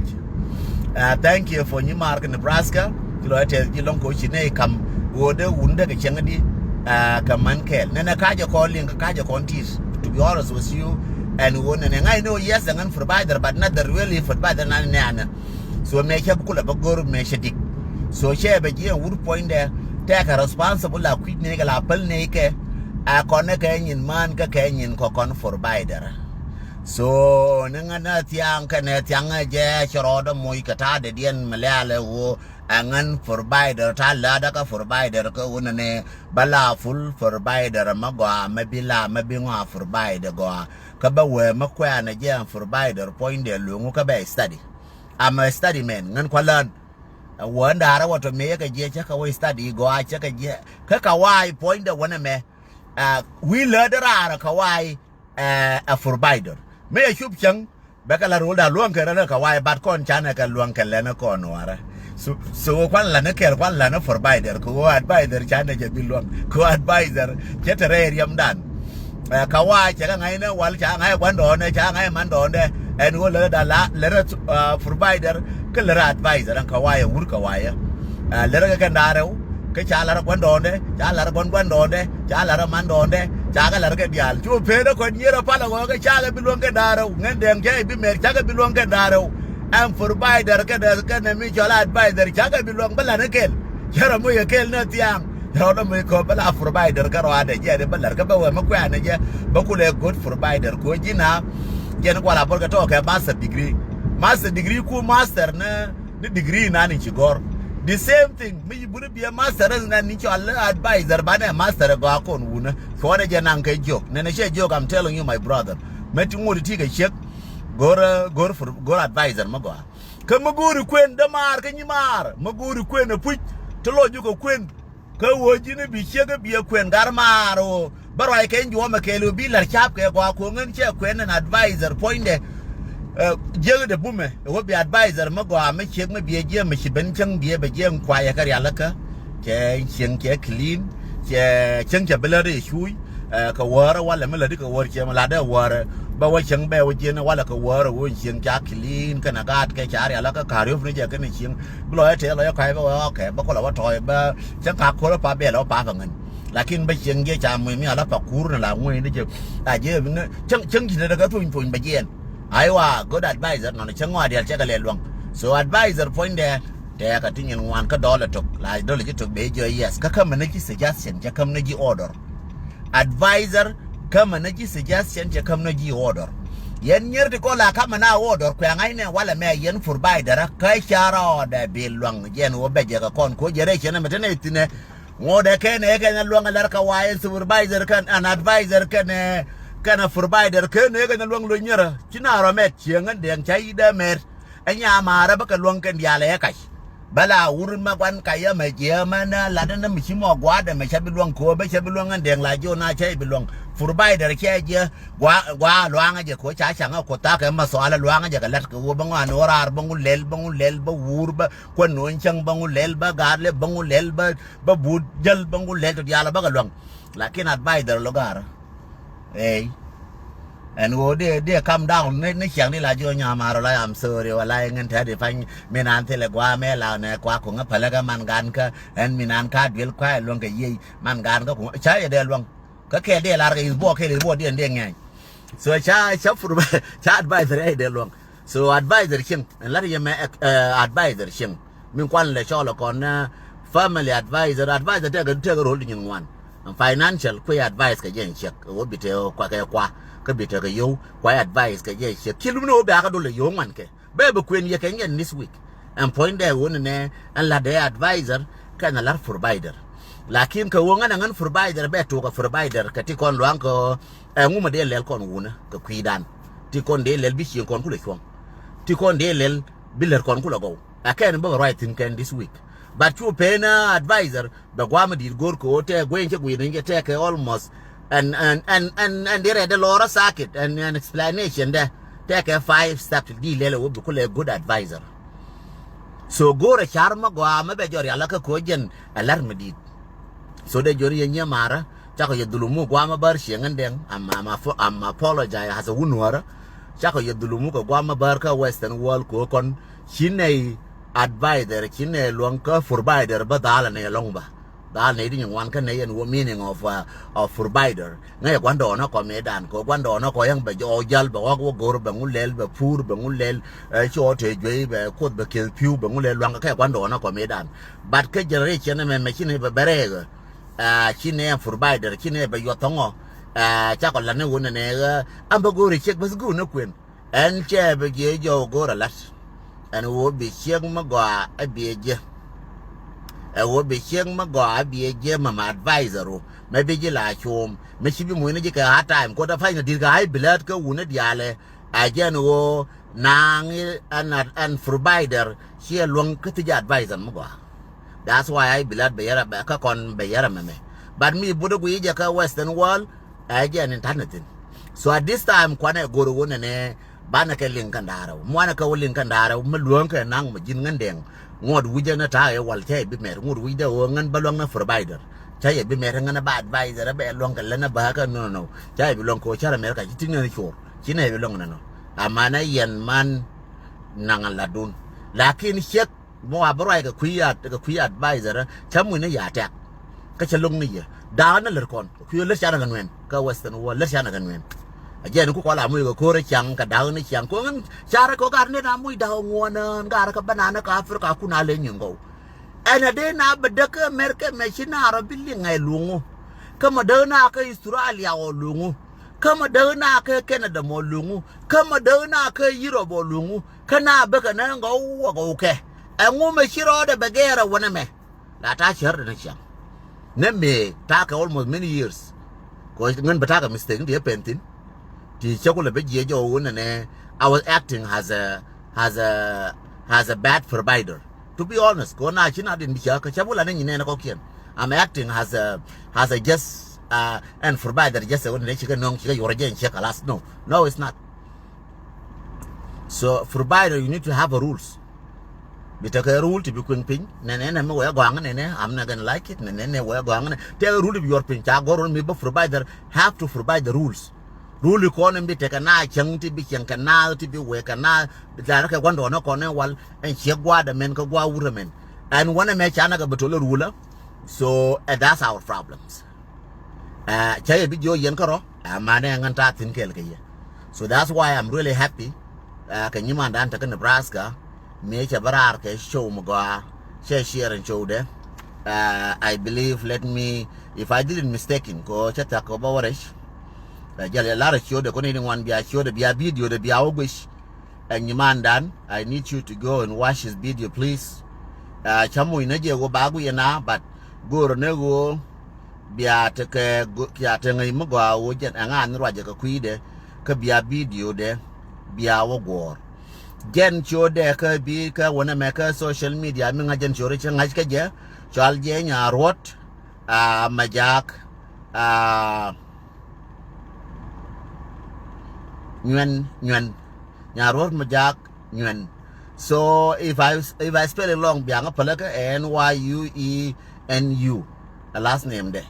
Thank you for nyi maar kɛ Nebraska. Ci lɔ ɛ tɛth ji̱ lɔŋ ko ci nɛy kam ɣöö dee wun dee kɛ cieŋ di. Kɛ män kɛɛl nɛnɛ ka̱cɛ kɔn liŋ kɛ ka̱cɛ kɔn ti̱i̱t. To be honest with you. Ɛn ɣöö nɛnɛ ŋa̱cni ɣöö yes ɛŋän provider but not the really provider nan nɛɛnɛ. So mëë cä bi kulɛ bä go̱r mëë cä dik. So cɛ bɛ jiɛ wur puɔ̱nydɛ tɛkɛ responsible la kui̱c nɛy kɛ la päl nɛy kɛ. A kɔn ni kɛ nyin män kä kɛ nyin kɔ kɔn provider. So ni ŋän a thiaŋ kɛnɛ thiaŋ jɛ cɛ rɔɔdä moc kɛ ta̱a̱ dɛdiɛn mi lɛ̈ɛ̈lɛ ɣöö. Ɛŋän provider ta̱a̱ lätdä kä provider kä ɣöö nɛnɛ bä la full provider mä gɔaa mä bi la mä bi ŋɔaa provider gɔaa. Kä bä wee mä kuɛɛnɛ jɛ provider puɔ̱nydɛ lueŋu kä bɛ study. I'm a study man ŋän kualän. Wä ndaarä wä tɔ mëë yɛ kɛ jiɛ cä kɛ wä study gɔaa cä kɛ jiɛ kä kɛ wa̱a̱ puɔ̱nydɛ wänɛ mɛ. Wi̱i̱ lätdä raarä kɛ wa̱a̱ ɛ provider. Mi ɛ cup cäŋ bɛ kɛ la ro̱l da̱a̱ luäŋ kɛ rɛl kɛ wa̱a̱ bat kɔn canɛ kɛ luäŋ kɛ lɛn kɔn warɛ. So kuan lanɛ kɛɛl kuan lanɛ provider kɛ ɣöö advisor canɛ jɛ bi luäŋ kɛ ɣöö advisor cɛ te rɛy riɛmdan. Kɛ wa̱a̱ cɛ kɛ ŋa̱cnɛ wal ca ŋa̱c gua̱ndɔɔŋdɛ ca ŋa̱c mandɔɔŋdɛ. Ɛn ɣöö lärä da̱a̱ la lärä provider kä lärä advisor ɛn kɛ wa̱a̱ ɛ wur kɛ wa̱a̱ ɛ lärä kɛ kɛn da̱a̱ rɛw. Kä ca la̱r gua̱ndɔɔŋdɛ ca la̱r gua̱n gua̱ndɔɔŋdɛ ca la̱r mandɔɔŋdɛ. Ca kɛ la̱r kɛ diaal cu peen ɛ kɔn nyier ɛ pal ɛ ɣɔɔ kɛ ca kɛ bi luäŋ kɛn da̱a̱ rɛw ŋän dɛŋ cä i̱ bi mɛr ca kɛ bi luäŋ kɛn da̱a̱ rɛw. Ɛn provider kɛn ɛ kɛn ɛ mi cɔl advisor ca kɛ bi luäŋ bä la̱t ni kɛl. Cä rɔ moc ɛ kɛl ni thiaŋ. Tɔnɔ mi kɔ bä la provider kä rɔadɛ jɛ ni bä lɛr kä bä wɛ mi kuɛnɛ jɛ bä kulɛ good provider ko ji̱ na. Jɛ ni kuala bor kɛ tɔkɛ master degree. Master degree ku master ni ni degree na ni ci gɔr. The same thing mi buri biɛ master ni na ni cɔl advisor banɛ master gɔ akon wunä. Kɔnɛ jɛ naŋ kɛ jiok nɛnɛ cɛ jiok, I'm telling you my brother. Mɛ ti ŋut ti kɛ ciek. Gor gor gor advisor mi gɔ. Kä mi go̱o̱ri kuën dämaar kä nyimaar mi go̱o̱ri kuën ɛ puc. Ti lɔ jukɛ kuën. Kä ɣöö ji̱n bi ciek bi ɛ kuën gar maar ɣöö bä ruac kɛ juɔmɛ kɛɛl ɣöö bi la̱r ca̱a̱p kɛ gɔaa ko̱ŋ ɛn cɛ kuën ɛn advisor puɔ̱nydɛ. Jiäk dɛ bumɛ ɣöö bi advisor mi gɔaa mi ciek mi bi ɛ jiɛm mi ci ben cäŋ bi ɛ bɛ jiɛm kuayɛ kɛ rialikä. Cɛ cieŋ cɛ clean. Cɛ cäŋ cɛ bi lät ɛ cuuc. Kɛ wäärä walɛ mi lätdi kɛ wäär ciɛ mi latdɛ wäärä. Bä wä cieŋ bɛ wä jiɛn walɛ kɛ wäärä wä cieŋ ca clean kɛnɛ gaat kɛ ca rialikä ka̱riöp ni jɛ kɛnɛ cieŋ. Bi lɔ yɛ tëë lɔ yɛ kɔc bä wee ɣɔkɛ bä kulɛ wä tɔɔc bä cä ka ko̱r pa bɛl wä pa bä ŋän. Lakin bä cieŋ jiɛ ca muc mi ala pa kuur ni la ŋuec ni jɛ. A jiɛ bi ŋä cäŋ cäŋ ji̱ ni däkä thuny thuny bä jiɛn. Aiwa good advisor nɔn cäŋ ŋɔa diɛl cɛ kɛ lɛ luäŋ. So advisor puɔ̱nydɛ tɛɛkä ti nyin ŋuan kä dɔlɛ tok la dɔlɛ ji̱ tok bee jiɔ yes kä kämɛ ni ji̱ suggestion cɛ käm ni ji̱ order. Advisor kämɛ ni ji̱ suggestion cɛ käm ni ji̱ order. Yɛn nyier ti kɔ la kamɛ na order kuɛ ŋa̱cnɛ walɛ mɛ yɛn provider kä ca rɔɔdɛ bi luaŋ jɛn wä bɛ jɛ kɛ kɔn ko jɛ rɛ cɛn ɛmɛ tɛnɛ thinɛ. Ŋuɔdɛ kɛn ɛ kɛn ɛ luaŋ ɛ lɛr kɛ wa yɛn supervisor kɛn an advisor kɛn ɛ kɛn ɛ provider kɛn ɛ kɛn ɛ luaŋ lo nyierä ci na rɔ mɛt cieŋ ɛn dɛŋ ca yi dɛ mɛt. Ɛ nyamarä bä kɛ luäŋ kɛn diaal ɛ kac. Bä la wur ma guan kac ɛ mɛ jiɛ mɛn ɛ lat ɛn mi ci mɔ gua̱a̱dɛ mɛ cä bi luäŋ ko̱o̱p bä cä bi luäŋ ɛn dɛŋ la jiɔ na cä bi luäŋ. Provider cɛ jiɛ gua gua luaŋä jɛ ko̱ ca caŋä ko̱ thakɛ ma thɔalä luaŋä jɛ kɛ lat kɛ wur bä ŋɔan wä raar bä ŋu lɛl bä ŋu lɛl bä wur bä kuän nuɔ̱n cäŋ bä ŋu lɛl bä gaat lɛ bä ŋu lɛl bä bä but jäl bä ŋu lɛl tɔ diaal bä kɛ luäŋ. Lakin advisor lo gaarä. Ey. Ɛn ɣöö dee dee calm down ni ni ciaŋ ni la jiɔ nyamarɔ la I'm sorry wala ŋän tɛt i̱ pany. Min an thilɛ gua̱a̱ mɛ la nɛ kua kuŋä päläkä man gan kä ɛn min an ka duel kua ɛ luäŋ kɛ yiey man gan kä kuŋä ca yɛ dee luäŋ. Kä kɛɛl dee lar kɛ is buɔ kɛɛl is buɔ diɛn dee ŋɛny. So ca ca pur ca advisor ɛ dee luäŋ. So advisor cieŋ ɛn lat yɛ mɛ advisor cieŋ. Min kuan lɛ cɔl kɔn family advisor advisor tɛk tɛk rol di nyin ŋuan. Financial kuɛ advice kɛ jɛ ciek wä bi te kua kɛ kua kä bi te kɛ yow kua advice kɛ jɛ ciek ci lum ni wä bi aka dol yow ŋuan kɛ bɛ bi kuen yɛ kɛ ŋɛn this week. Ɛn puɔ̱nydɛ wä ni nɛ ɛn lat dee advisor kɛ na lat provider. Lakin kɛ wä ŋän a ŋän provider bɛ tok a provider kɛ ti kɔn luaŋ kɛ ɛŋu ma dee lɛl kɔn wunä kɛ kui̱dan. Ti kɔn dee lɛl bi cieŋ kɔn kulɛ cuɔ̱ŋ. Ti kɔn dee lɛl bi lɛr kɔn kulɛ gɔw. Ɛ kɛn bä kɛ ruac thi̱n kɛn this week. But cu pen advisor bɛ gua̱a̱m di̱t go̱r kɛ ɣöö tɛk gueny cä guiy ni jɛ tɛk kɛ almost. Ɛn ɛn ɛn ɛn ɛn di rɛt dɛ lɔɔrä sakit ɛn ɛn explanation dɛ tɛk kɛ five step di lɛl ɛ wä bi kulɛ good advisor. So go̱r ɛ car mä gɔaa mä bɛ jɔr yalä kä ko̱ jɛn ɛ lär mi di̱t. So dee jɔr yɛ nyiɛ marä. Cakɔ yɛ dhulumu guamä bär cieŋ in dɛŋ. I'm, I'm, I'm apologize as a wun wärä. Cakɔ yɛ dhulumu kɛ guamä bär kä Western world kɛ kɔn ci nɛy advisor ci nɛy luɔŋ kä provider bä dhal nɛy lɔŋ bä. Dhal nɛy di nyin wan kä nɛy ɛn wä meaning of, uh, of provider. Ŋäc ɛ gua̱ndɔɔŋä kɔ mëëdan kɛ gua̱ndɔɔŋä kɔ yäŋ bɛ jɔɔk jäl bɛ ɣɔk wä go̱r bɛ ŋu lɛl bɛ pur bɛ ŋu lɛl. Ɛ cɔɔ te juey bɛ kuoth bɛ kieth pi̱w bɛ ŋu lɛl luaŋ kɛ gua̱ndɔɔŋä kɔ mëëdan. But kä generation ɛmɛ mɛ ci nɛy bɛ bɛ rɛɛk. Ci nɛ provider ci nɛ bɛ yuɔth thɔŋɔ. Cakɔ la̱t ni wun nɛ ɣä. Ɛn bä go̱o̱ri ciek bäth go̱o̱r ni kuën. Ɛn cɛ bɛ jiɛ jɔw go̱o̱r a la̱t. Ɛn ɣöö bi ciek mi gɔaa ɛ biɛ jiɛ. Ɛ ɣöö bi ciek mi gɔaa ɛ biɛ jiɛ mɛ ma advisor ru mɛ bi ji̱ la cuum mɛ ci bi muc ni ji̱ kɛ hard time ko̱t a pa̱ny ni di̱t kɛ high blood kä wun ni diaalɛ. A jɛn ɣöö naaŋ ɛn ɛn provider ciɛ luäŋ kä thi̱c advisor mi gɔaa. That's why I believe bɛ yɛrɛ bɛ kä kɔn bɛ yɛrɛ mɛmɛ. But mi but guiy jɛ kä Western world ɛ jɛ ni tan ni thin. So at this time kuanɛ go̱r wun nɛ banɛ kɛ liŋ kɛn da̱rɛ muanɛ kɛ wä liŋ kɛn da̱rɛ mi luäŋ kɛ naŋ mɛ ji̱n ŋän dɛŋ. Ŋuɔt wi̱cdɛ ni ta̱a̱ ɛ wal cɛ bi mɛr ŋuɔt wi̱cdɛ ɣöö ŋän bä luäŋ ni provider. Cä yɛ bi mɛr ŋän bä advisor bɛ luäŋ kɛ län bä kɛ no no cä yɛ bi luäŋ kɛ wä cär America ci tiŋ ni cor ci nɛ bi luäŋ ni no. Amanɛ yɛn man naŋ latdun. Lakin ciek mɔ a bä ruac kɛ kui̱ ad kɛ kui̱ advisor cä muc ni ya tɛk. Kä cä lo̱ŋ ni yɛ da̱a̱n ni lät kɔn kɛ kui̱ lät canɛ kɛ nuɛn kä Western world lät canɛ kɛ nuɛn. A jɛn ku kɔl a muc kɛ ko̱r caŋ kɛ da̱a̱n ni caŋ ko̱ ŋän carɛ kɛ gat ni na muc da̱a̱n ŋuɔ̱n ɣän gat kɛ bä naan ni kɛ Africa kun a leny nyin gɔw. Ɛn a dee na bɛ däk kä America mɛ ci na rɔ bi liŋ ɛ luŋu. Kä mɛ däk na kä Australia ɔ luŋu. Kä mɛ däk na kä Canada mɔ luŋu. Kä mɛ däk na kä Europe ɔ luŋu. Kä na bäkɛ nɛ ŋɔ wä gɔw kɛ. Ɛŋu mɛ ci rɔɔdɛ bɛ gɛɛr ɛ wänɛ mɛ. La ta cär dɛ ni ciaŋ. Nɛ mëë ta kɛ almost many years. Kɔ ŋän bɛ ta kɛ mistake ni ti ɛ pɛn thin. Ti cɛ kulɛ bɛ jiɛ jɔ wun nɛ nɛ. I was acting as a, as a, as a bad provider. To be honest, kɔ na ci na din bi cä kɛ cä bula ni nyi nɛ nɛ kɔkiɛn. I'm acting as a, as a just, uh, and provider just a wun nɛ ci kɛ nɔŋ ci kɛ yuɔr jɛ in cɛ kalas. No, no, it's not. So provider, you need to have a rules. Bi tekɛ rule ti bi kueŋ piny. Nɛnɛ nɛ mi wee gɔaŋ nɛnɛ, I'm not gonna like it. Nɛnɛ nɛ wee gɔaŋ nɛ tekɛ rule ti bi yuɔr piny. Ca gɔr mi bä provider have to provide the rules. Rule kɔn in bi tekɛ na cäŋ ti bi cäŋ kɛ na ti bi wee kɛ na. Bi tharɛ kɛ gua̱ndɔɔnä kɔn in wal ɛn ciek gua̱a̱dɛ mɛn kɛ gua̱a̱ wurɛ mɛn. Ɛn wänɛ mɛ canɛ kɛ bi tolɛ rule. So, and that's our problems. Cä yɛ bi jiɔ yɛn kärɔ, ɛ manɛ ŋän ta̱a̱ thi̱n kɛɛl kɛ yɛ. So that's why I'm really happy. Kɛ nyimandan tekä Nebraska, mëë cɛ bä raar kɛ show mi gɔaa, cɛ share in show dɛ. I believe, let me, if I didn't mistaken, kɔ cɛ thiak kɔ bä wä rɛc. Jɛl yɛ lar show dɛ kɔn in ŋuan bia show dɛ bia video dɛ bia wä guic. Ɛ nyimandan, I need you to go and watch his video, please. Cä muc nä jɛ ɣöö ba guiyɛ na, but go̱o̱rä nä ɣöö bia tekɛ, bia tekɛ ŋäc mi gɔaa ɣöö jɛn ɛŋa ni ruacɛ kɛ kui̱dɛ, kä bia video dɛ bia wä guɔ̱ɔ̱r. Jɛn ciötdɛ kä bi kä wänɛ mɛ kä social media mi ŋa̱c jɛn ciötdɛ cä ŋa̱c kä jɛ, cɔal jɛ Nyaruɔt, a Majak, a Nyuɛn, Nyuɛn. Nyaruɔt Majak Nyuɛn. So if I, if I spell it long, biaŋä pälä kä N Y U E N U. A last name dɛ.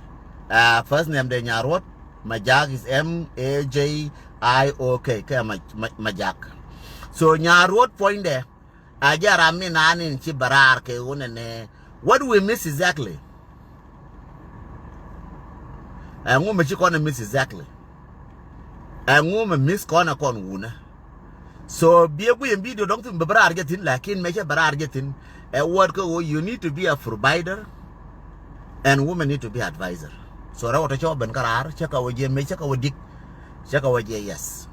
A first name dɛ Nyaruɔt, Majak is M A J I O K. Kä Majak. So Nyaruɔt puɔ̱nydɛ. A jɛ ram mi naan in ci bɛ raar kɛ ɣöö nɛnɛ. What do we miss exactly? Ɛŋu mɛ ci kɔn ɛ miss exactly? Ɛŋu mɛ miss kɔn ɛ kɔn wunä? So biɛ guiyɛ video dɔ̱ŋ thi̱n bɛ bɛ raar jɛ thi̱n, lakin mɛ cɛ bɛ raar jɛ thi̱n. Ɛ word kä ɣöö you need to be a provider and women need to be advisor. So rɛw tɔ cɔ ben kä raar cɛ kɛ wä jɛ mɛ cɛ kɛ wä dik. Cɛ kɛ wä jɛ yes.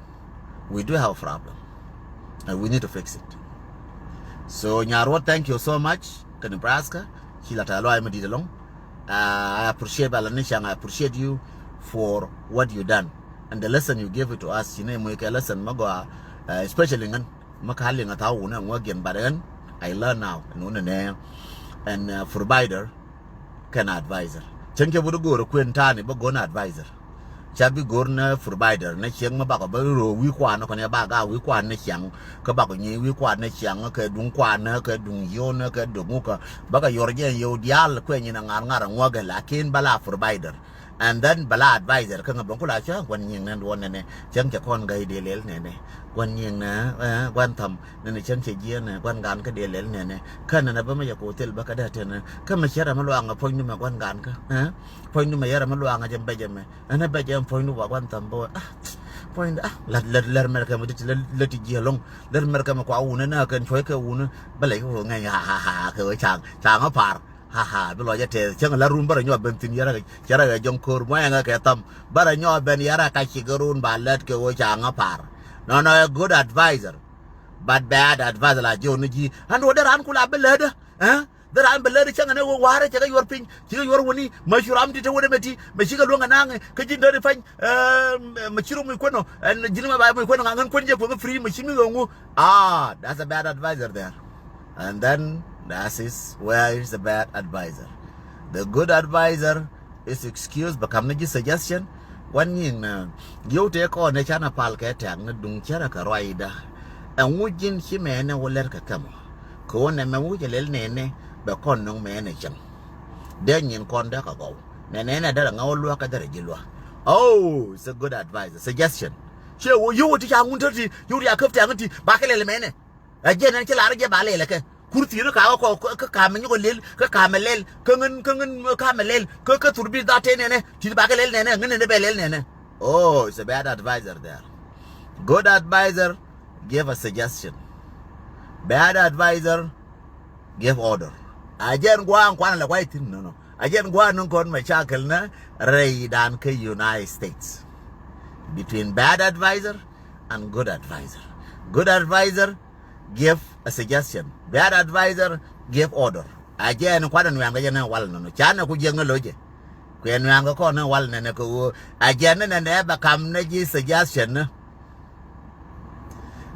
We do have a problem. And we need to fix it. So Nyaruɔt, thank you so much. Kä Nebraska, ci la ta lɔac mi dit along. Uh, I appreciate bala ni chang, I appreciate you for what you done. And the lesson you gave it to us, ci ne muikɛ lesson ma gɔaa, uh, especially ŋän ma ka liŋ a thaw wunä ŋuäk jɛn, but then I learn now. And wunä nɛ and, uh, provider kɛn advisor. Cäŋ cɛ bä go̱o̱r kuën ta̱a̱ni bä go̱o̱r ni advisor. Ca bi go̱o̱r ni provider ni cieŋ mi bakɔ bä röö wi̱i̱ kuan ni kɔn ya ba gaa wi̱i̱ kuan ni ciaŋ. Kä bakɔ nyi wi̱i̱ kuan ni ciaŋ kɛ duŋ kuan kɛ duŋ yio̱n kɛ duŋ wukɛ. Bä kɛ yɔr jɛ yio̱w diaal kuɛ nyin a ŋa̱r ŋa̱r a ŋuäkɛ, lakin bä la provider. And then bɛ la advisor kä ŋä bä kula cä gua̱n nyiŋ nɛ duɔn nɛnɛ. Cäŋ cɛ kɔn gäi dee lɛl nɛnɛ. Gua̱n nyiŋ nɛ, eh, gua̱n tham nɛnɛ cäŋ cɛ jiɛn nɛ gua̱n gan kä dee lɛl nɛnɛ. Kä nɛnɛ bä mɛ yɛ ko thil bä kä dee tɛnɛ. Kä mɛ cɛ rɛ mɛ luaŋ a puɔ̱ny ni mɛ gua̱n gan kä, eh? Puɔ̱ny ni mɛ yɛ rɛ mɛ luaŋ a jɛ bɛ jɛ mɛ. Ɛn ɛ bɛ jɛ puɔ̱ny ni wa gua̱n tham bä wä. Ah, puɔ̱ny ni, ah, lät, lät, lär mɛr kɛ mɛ dit lät, lät ti jiɛ lɔŋ. Lär mɛr kɛ mɛ kua wunä nɛ kɛn cuɔ̱c kɛ wunä. Bä lɛ kɛ wä ŋɛny, ha, ha, ha, kɛ wä caŋ, caŋ a par. Ha, ha, bi lɔcä tɛth. Cäŋ la run bärɛ nyɔk ben thi̱n yɛrɛ, cɛrɛ kɛ jɔŋ ko̱r muɔ̱yɛŋä kɛ tham. Bärɛ nyɔk ben yɛrɛ ka cikɛ run ba lät kɛ ɣöö ca ŋä par. Nɔnɔ ɛ good advisor. But bad advisor la jiɔn ni ji̱. Ɛn wä dee raan kula bi lätdä. Ɛ? Dee raan bi lätdä cäŋ ɛn ɛ wä wa̱a̱rä cɛ kɛ yuɔr piny. Cikɛ yuɔr wä ni. Mä cu ram ti te wä dee mɛ ti. Mɛ cikɛ luäŋ ɛ naŋɛ. Kä ji̱n dee ni pany. Ɛ, mɛ ci rom mi kuäno. Ɛn ji̱n mɛ ba mi kuäno ŋa̱ ŋän kuän jɛ kuäŋä free mɛ ci mi ɣöŋu. Ah, that's a bad advisor there. And then that is where is the bad advisor. The good advisor is excuse, bɛ kam ni ji̱ suggestion. Gua̱n nyiŋ nɛ yio̱w tëë kɔn ni canɛ pal kɛ tɛ̈k ni duŋ cärɛ kɛ ruacda. Ɛŋu ji̱n ci mɛnɛ wä lɛr kɛ kɛmɔ. Kɛ wä nɛmɛ wä jɛ lɛl nɛnɛ bɛ kɔn nöŋ mɛnɛ cäŋ. Dee nyin kɔn dee kɛ gɔw. Nɛnɛ nɛ derɛ ŋa̱ wä luäk kɛ derɛ ji̱ luäk. Oh, it's a good advisor. Suggestion. Ciɛ wä yio̱w ti ca ŋun te ti yio̱w ti a käp tɛ̈k ti ba kɛ lɛl mɛnɛ. Ɛ jɛn ɛn ci lar jɛ ba lɛl ɛ kɛ. Kur thi̱n kä kä kä kamɛ nyɔk ɛ lɛl, kä kamɛ lɛl, kä ŋän, kä ŋän kamɛ lɛl, kä, kä thur bi dha te nɛnɛ, ti ba kɛ lɛl nɛnɛ, ŋän nɛnɛ bɛ lɛl nɛnɛ. Oh, it's a bad advisor there. Good advisor, give a suggestion. Bad advisor, give order. A jɛn gua̱a̱ŋ kuan lɛ kuay thi̱n, no, no. A jɛn gua̱a̱ŋ ni kɔn mɛ cakɛl ni rɛy dan kä United States between bad advisor and good advisor. Good advisor give a suggestion. Bad advisor give order. A jɛn kuan nuɛn kä jɛn ni wal, no, no. Canɛ ku jiɛk ni lo̱cɛ. Kuɛ nuɛn kä kɔn ni wal nɛnɛ kä ɣöö a jɛn ni nɛnɛ bɛ kam ni ji̱ suggestion ni.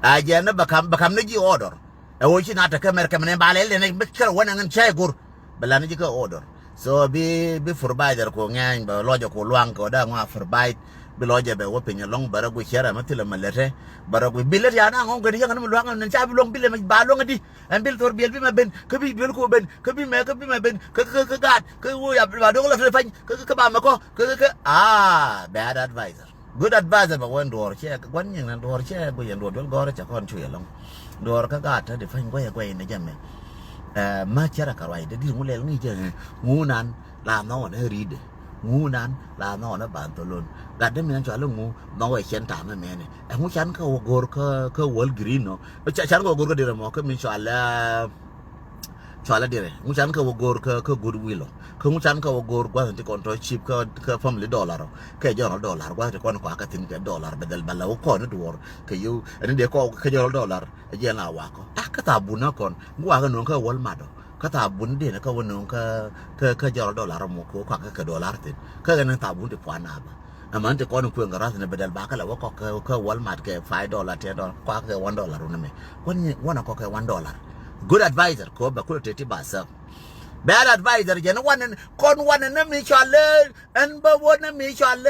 A jɛn ni bɛ kam, bɛ kam ni ji̱ order. Ɛ ɣöö ci na te kä America mɛnɛ ba lɛl nɛnɛ bi kɛl wä nɛŋ cɛ go̱r. Bɛ la ni ji̱ kä order. So bi, bi provider ku ŋɛny bɛ lɔcɛ ku luaŋ kɛ wä da ŋɔ a provide. Bi lɔcɛ bɛ wä piny ɛlɔŋ bɛ rɛ gui cɛrɛ mɛ thilɛ mɛ lɛtɛ. Bɛ rɛ gui bi lɛt ya na ŋɔŋ kɛ ni yɛŋ ni mi luaŋ ni ca bi luaŋ bi lɛ mɛ ba luaŋ di. Ɛn bil thor biɛl bi mɛ ben, kä bi duel ku ben, kä bi mɛ, kä bi mɛ ben, kä, kä, kä, kä gaat, kä wo ya ba doŋ la fɛ pany, kä, kä, kä ba mɛ kɔ, kä, kä, kä, ah, bad advisor. Good advisor bɛ wä ɛn duɔr cɛ, gua̱n nyiŋ na duɔr cɛ, guic ɛn duɔr duel gɔrɛ cɛ kɔn cu yɛ lɔŋ. Duɔr kä gaat te di pany guɛy, guɛy ni jɛ mɛ. Ɛ, ma cɛ rɛ kɛ ruac, dee di ŋu lɛl ŋi̱i̱c jɛ, ŋu nan, la nhɔk ni ri̱dɛ. Ŋu nan la nhɔk ni Bantholon. Gat dee min cual iŋu nhɔk ɛ cɛn ta̱a̱ mɛ mɛnɛ. Ɛŋu can kä wä go̱o̱r kä, kä World Green ɔ. Ca-, can kä wä go̱o̱r kä dirɛ mɔ kä min cual, ɛ, cual ɛ dirɛ. Ŋu can kä wä go̱o̱r kä, kä Goodwill ɔ. Kä ŋu can kä wä go̱o̱r gua̱th ti kɔn tɔ cip kä, kä family dollar ɔ. Kɛ general dollar gua̱th ti kɔn kɔakä thi̱n kɛ dollar bɛ dhɛl bɛ la wä kɔn i̱ duɔr. Kɛ yio̱w ɛn i̱ dee kɔ kɛ general dollar. Ɛ jɛn la wakɔ. A kä thaabun ɛ kɔn. Ŋu wakɛ no̱o̱ŋ kä Walmart ɔ. Kä thaabun diɛn kä wä no̱o̱ŋ kä, kä, kä jɔrɔ dollar mɔ kɛ wä kɔakɛ kɛ dollar thi̱n. Kä ɣän thaabun ti puan nabä. Ɛmɛ ti kɔn kueŋ kɛ rath ni bɛ dɛl bakɛ la wä kɔk kä, kä Walmart kɛ five dollar, ten dollar, kɔakɛ kɛ one dollar wun ɛmɛ. Wän, wän a kɔk kɛ one dollar. Good advisor kɛ wä bɛ kulɛ teti ba sɛp. Bad advisor jɛn wän ɛn, kɔn wän ɛn mi cɔal ɛn bä wän ɛn mi cɔal,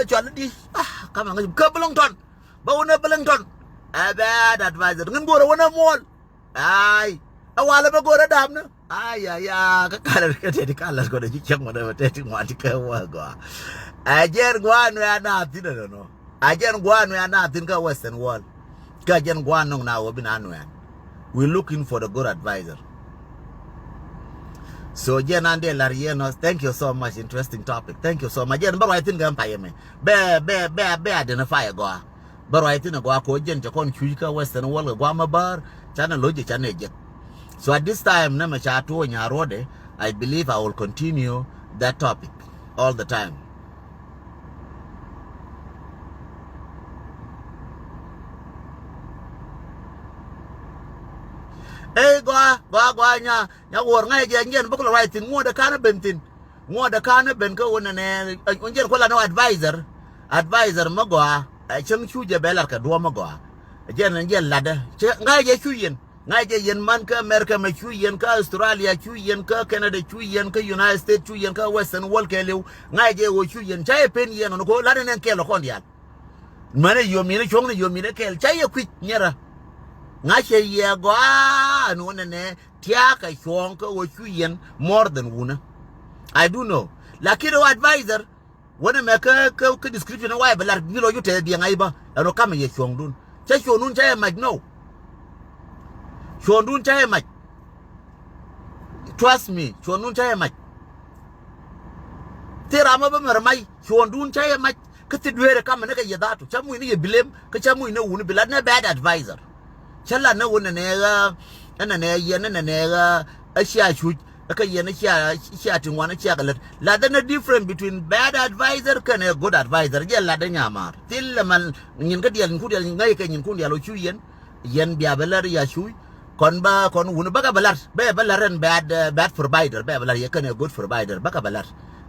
cɔal di. Ah, kamɛ ŋäc kä Billington. Bä wun ɛ Billington. Ɛ bad advisor. Ŋän go̱o̱rɛ wän ɛ muɔl. Ai. Ɛ walɛ bä go̱o̱rɛ dapnä. Ai, ai, ai. Kä kalɛ kä teti kalɛ kɔnɛ ci cäŋ mɔnɛ bä teti ŋuan ti kä wä gɔaa. Ɛ jɛn gua̱a̱n wɛ a na thi̱n ɛ nɔ. Ɛ jɛn gua̱a̱n wɛ a na thi̱n kä Western world. Kä jɛn gua̱a̱n nɔŋ na wä bi na nuɛɛn. We looking for the good advisor. So jɛn an dee lar yɛn ɔ. Thank you so much. Interesting topic. Thank you so much. Jɛn bä ruac thi̱n kɛ ɛn payɛ mɛ. Bɛ, bɛ, bɛ, bɛ identify gɔaa. Bä ruac thi̱n ɛ gɔaa kɛ ɣöö jɛn cɛ kɔn cuc kä Western world kɛ gua̱a̱th mä bäär, canɛ lo̱c jɛ canɛ jek. So at this time nɛmɛ ca tuɔɔk nyaruɔdɛ, I believe I will continue that topic all the time. Ey gɔaa, gɔaa, gɔaa nya, nya wuɔr ŋa̱c jɛ nyiɛn bä kulɛ ruac thi̱n ŋuɔ̱t ɛ ka̱n ɛ ben thi̱n. Ŋuɔ̱t ɛ ka̱n ɛ ben kä ɣöö nɛnɛ, ɛ, ɛ, jiɛn kualɛ ni advisor. Advisor mi gɔaa, ɛ, cäŋ cu jɛ bɛ lar kɛ duɔ̱ɔ̱p mi gɔaa. Jiɛn, jiɛn latdä. Cä, ŋa̱c jɛ cu yɛn. Ŋa̱c jɛ yɛn man kä America mɛ cu yɛn, kä Australia cu yɛn, kä Canada cu yɛn, kä United States cu yɛn, kä Western world kɛɛliw. Ŋa̱c jɛ ɣöö cu yɛn. Ca jɛ pen yɛn ɣän kɛ ɣöö latdä nɛn kɛɛl ɛ kɔn diaal. Mänɛ yio̱mi̱n cuɔ̱ŋni yio̱mi̱n kɛɛl. Ca jɛ kui̱c nyɛrä. Ŋa̱c jɛ yɛ gɔaa ɛn ɣöö nɛnɛ. Tia̱a̱ kɛ cuɔ̱ɔ̱ŋ kä ɣöö cu yɛn more than wunä. I do know. Lakin ɣöö advisor, wänɛ mɛ kä, kä, kä description ɛ wayɛ bɛ lar mi lɔ ju tɛth biɛŋ a i̱ bä. Ɛn ɣöö kamɛ yɛ cuɔ̱ɔ̱ŋdun. Cä cuɔ̱ɔ̱ŋdun cä yɛ mac, no. Cuɔ̱ɔ̱ŋdun cä yɛ mac. Trust me, cuɔ̱ɔ̱ŋdun cä yɛ mac. Thil ram ɛ bä mɛr mac, cuɔ̱ɔ̱ŋdun cä yɛ mac. Kä thil dueerɛ kamɛ ni kɛ yɛ dhaatu. Cä muc ni yɛ bilem, kä cä muc ni wuni bi lat ni bad advisor. Cä lat ni wuni nɛ ɣä, ɛn nɛ yɛn, ɛn nɛ ɣä, ɛ cia cuc, ɛ kɛ yɛn, ɛ cia, cia ti ŋuan, ɛ cia kɛ lät. Lat ni different between bad advisor kɛnɛ good advisor. Jɛ lat ni nyamaar. Thil lɛ man, nyin kä diɛl, nyin kun diɛl, ŋäc kɛ nyin kun diɛl, ɔ cu yɛn. Yɛn bia bä lär ya cuc. Kɔn bä, kɔn wuni bä kɛ bä lär. Bä, bä lär ɛn bad, eh, bad provider. Bä bä lär yɛ kɛnɛ good provider. Bä kɛ bä lär.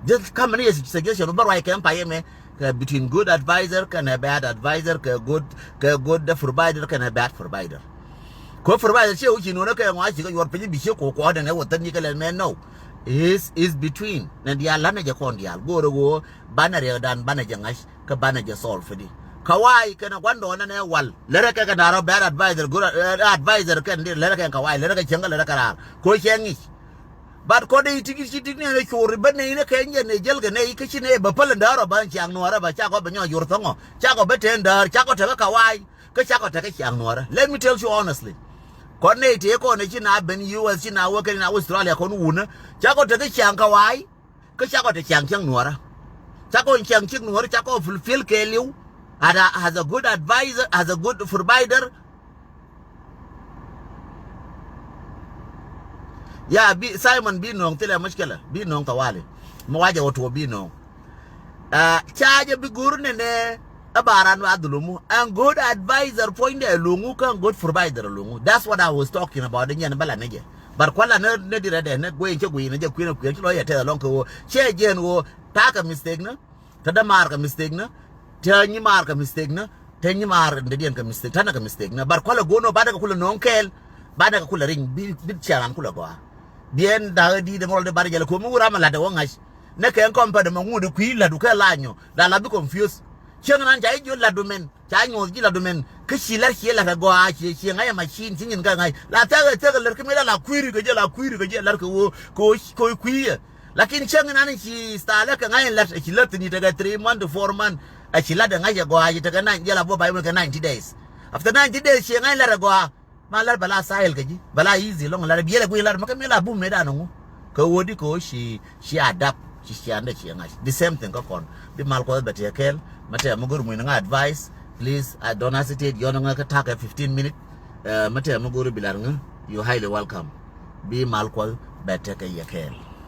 Just kamɛ ni yɛ suggestion bä ruac kɛ ɛn payɛ mɛ. Kɛ between good advisor kɛnɛ bad advisor, kɛ good, kɛ good provider kɛnɛ bad provider. Kɛ provider ciɛ wä ci nuɔnä kɛ ŋɔa ci kɛ yuɔr piny bi ciɛ kɔ kɔ den ɛ wä thäni kɛ lɛl mɛ, no. Is, is between. Nɛ diaal lanɛ jɛ kɔn diaal. Go̱o̱rɛ ɣöö banɛ riɛkdan, banɛ jɛ ŋa̱c. Kä banɛ jɛ solve di. Kawai kɛnɛ gua̱ndɔɔŋ nɛnɛ wal. Lɛrɛ kɛ kɛ da̱r ɔ bad advisor, good, eh, advisor kɛn di, lɛrɛ kɛ kawai, lɛrɛ kɛ cieŋ kä lɛrɛ kɛ raar. Ko cɛ ŋi̱c. But kɔ dee i̱ tik i̱ ci tik ni ɛn ɛ cor i̱ bä nɛy ni kɛ nyɛ nɛ jäl kɛ nɛy kä ci nɛ bä päl in da̱r ɔ bä in ciaŋ nuɔrä bä cakɔ bɛ nyɔk yur thäŋɔ. Cakɔ bɛ te in da̱r, cakɔ tekɛ kawai. Kä cakɔ tekɛ ciaŋ nuɔrä. Let me tell you honestly. Kɔn nɛy tëë kɔn ɛ ci na ben U S, ci na wä kɛn na wä Australia kɔn wunä. Cakɔ tekɛ ciaŋ kawai. Kä cakɔ te ciaŋ ciɛŋ nuɔrä. Cakɔ ciaŋ ciɛŋ nuɔrä, cakɔ fulfill kɛɛliw. As a, as a good advisor, as a good provider. Ya, bi Simon bi nööŋ thilɛ mushkila, bi nööŋ tawali. Mi wacɛ wä tuɔ bi nööŋ. Ca jɛ bi go̱r nɛnɛ ɛ ba ran wa dhulumu. Ɛn good advisor puɔ̱nydɛ luŋu kä ɛn good provider luŋu. That's what I was talking about. Nyɛn bä la ni jɛ. But kuala ni ni dirɛ dɛ ni guey cɛ guey ni jɛ kui̱n kui̱n ci lɔ yɛ tɛth alɔŋ kɛ ɣöö cɛ jɛn ɣöö takä mistake ni. Te dämaar kɛ mistake ni. Te nyimaar kɛ mistake ni. Te nyimaar in dädiɛn kɛ mistake, tanɛ kɛ mistake ni. But kuala go̱o̱n ɣöö banɛ kɛ kulɛ nööŋ kɛɛl. Banɛ kɛ kulɛ riny bi bi ciaŋan kulɛ gɔaa. Biɛn da̱a̱k di̱i̱t ɛmɔ lɔ di banɛ jɛl ko̱mi wur amɛ la̱t ɛ wä ŋa̱c. Nɛ kɛ company mɛ ŋut kui̱ la̱t wukɛ la nyɔ la la bi confuse. Cieŋ nan ca i̱ jiö la̱t wumɛn ca nyuɔth ji̱ la̱t wumɛn. Kä ci la̱t ci la̱t ɛ gɔaa ci ci ŋa̱c ɛ machine ci nyin kä ŋa̱c la thɛk ɛ thɛk ɛ lär kä mi la la kui̱ri kɛ jɛ la kui̱ri kɛ jɛ la̱t kɛ wo kɛ wo kui̱ yɛ. Lakin cieŋ nan ci style kɛ ŋa̱c ɛ la̱t ɛ ci la̱t thi̱n ci tekɛ three month to four month. Ɛ ci la̱t ɛ ŋa̱c ɛ gɔaa ci tekɛ nine jɛ la bɔ bay wun kɛ ninety days. After ninety days ci ŋa̱c la̱t ɛ gɔaa. Ma lar bɛ la sahil kɛ ji̱ bɛ la easy lɔŋ lar biɛl ɛ guiy lar mɛ kɛ mi la bum mëë dan ŋu. Kɛ ɣöö di kɛ ɣöö ci ci adapt ci ciandɛ ci ŋa̱c the same thing kä kɔn. Bi mal kuɔth bɛ tiɛ kɛɛl mɛ tɛm mi go̱r muc ni ŋa advice. Please, I don't hesitate yɔn ŋä kä takɛ fifteen minute. Mɛ tɛm mi go̱r bi lar ŋä, you highly welcome. Bi mal kuɔth bɛ tekɛ yɛ kɛɛl.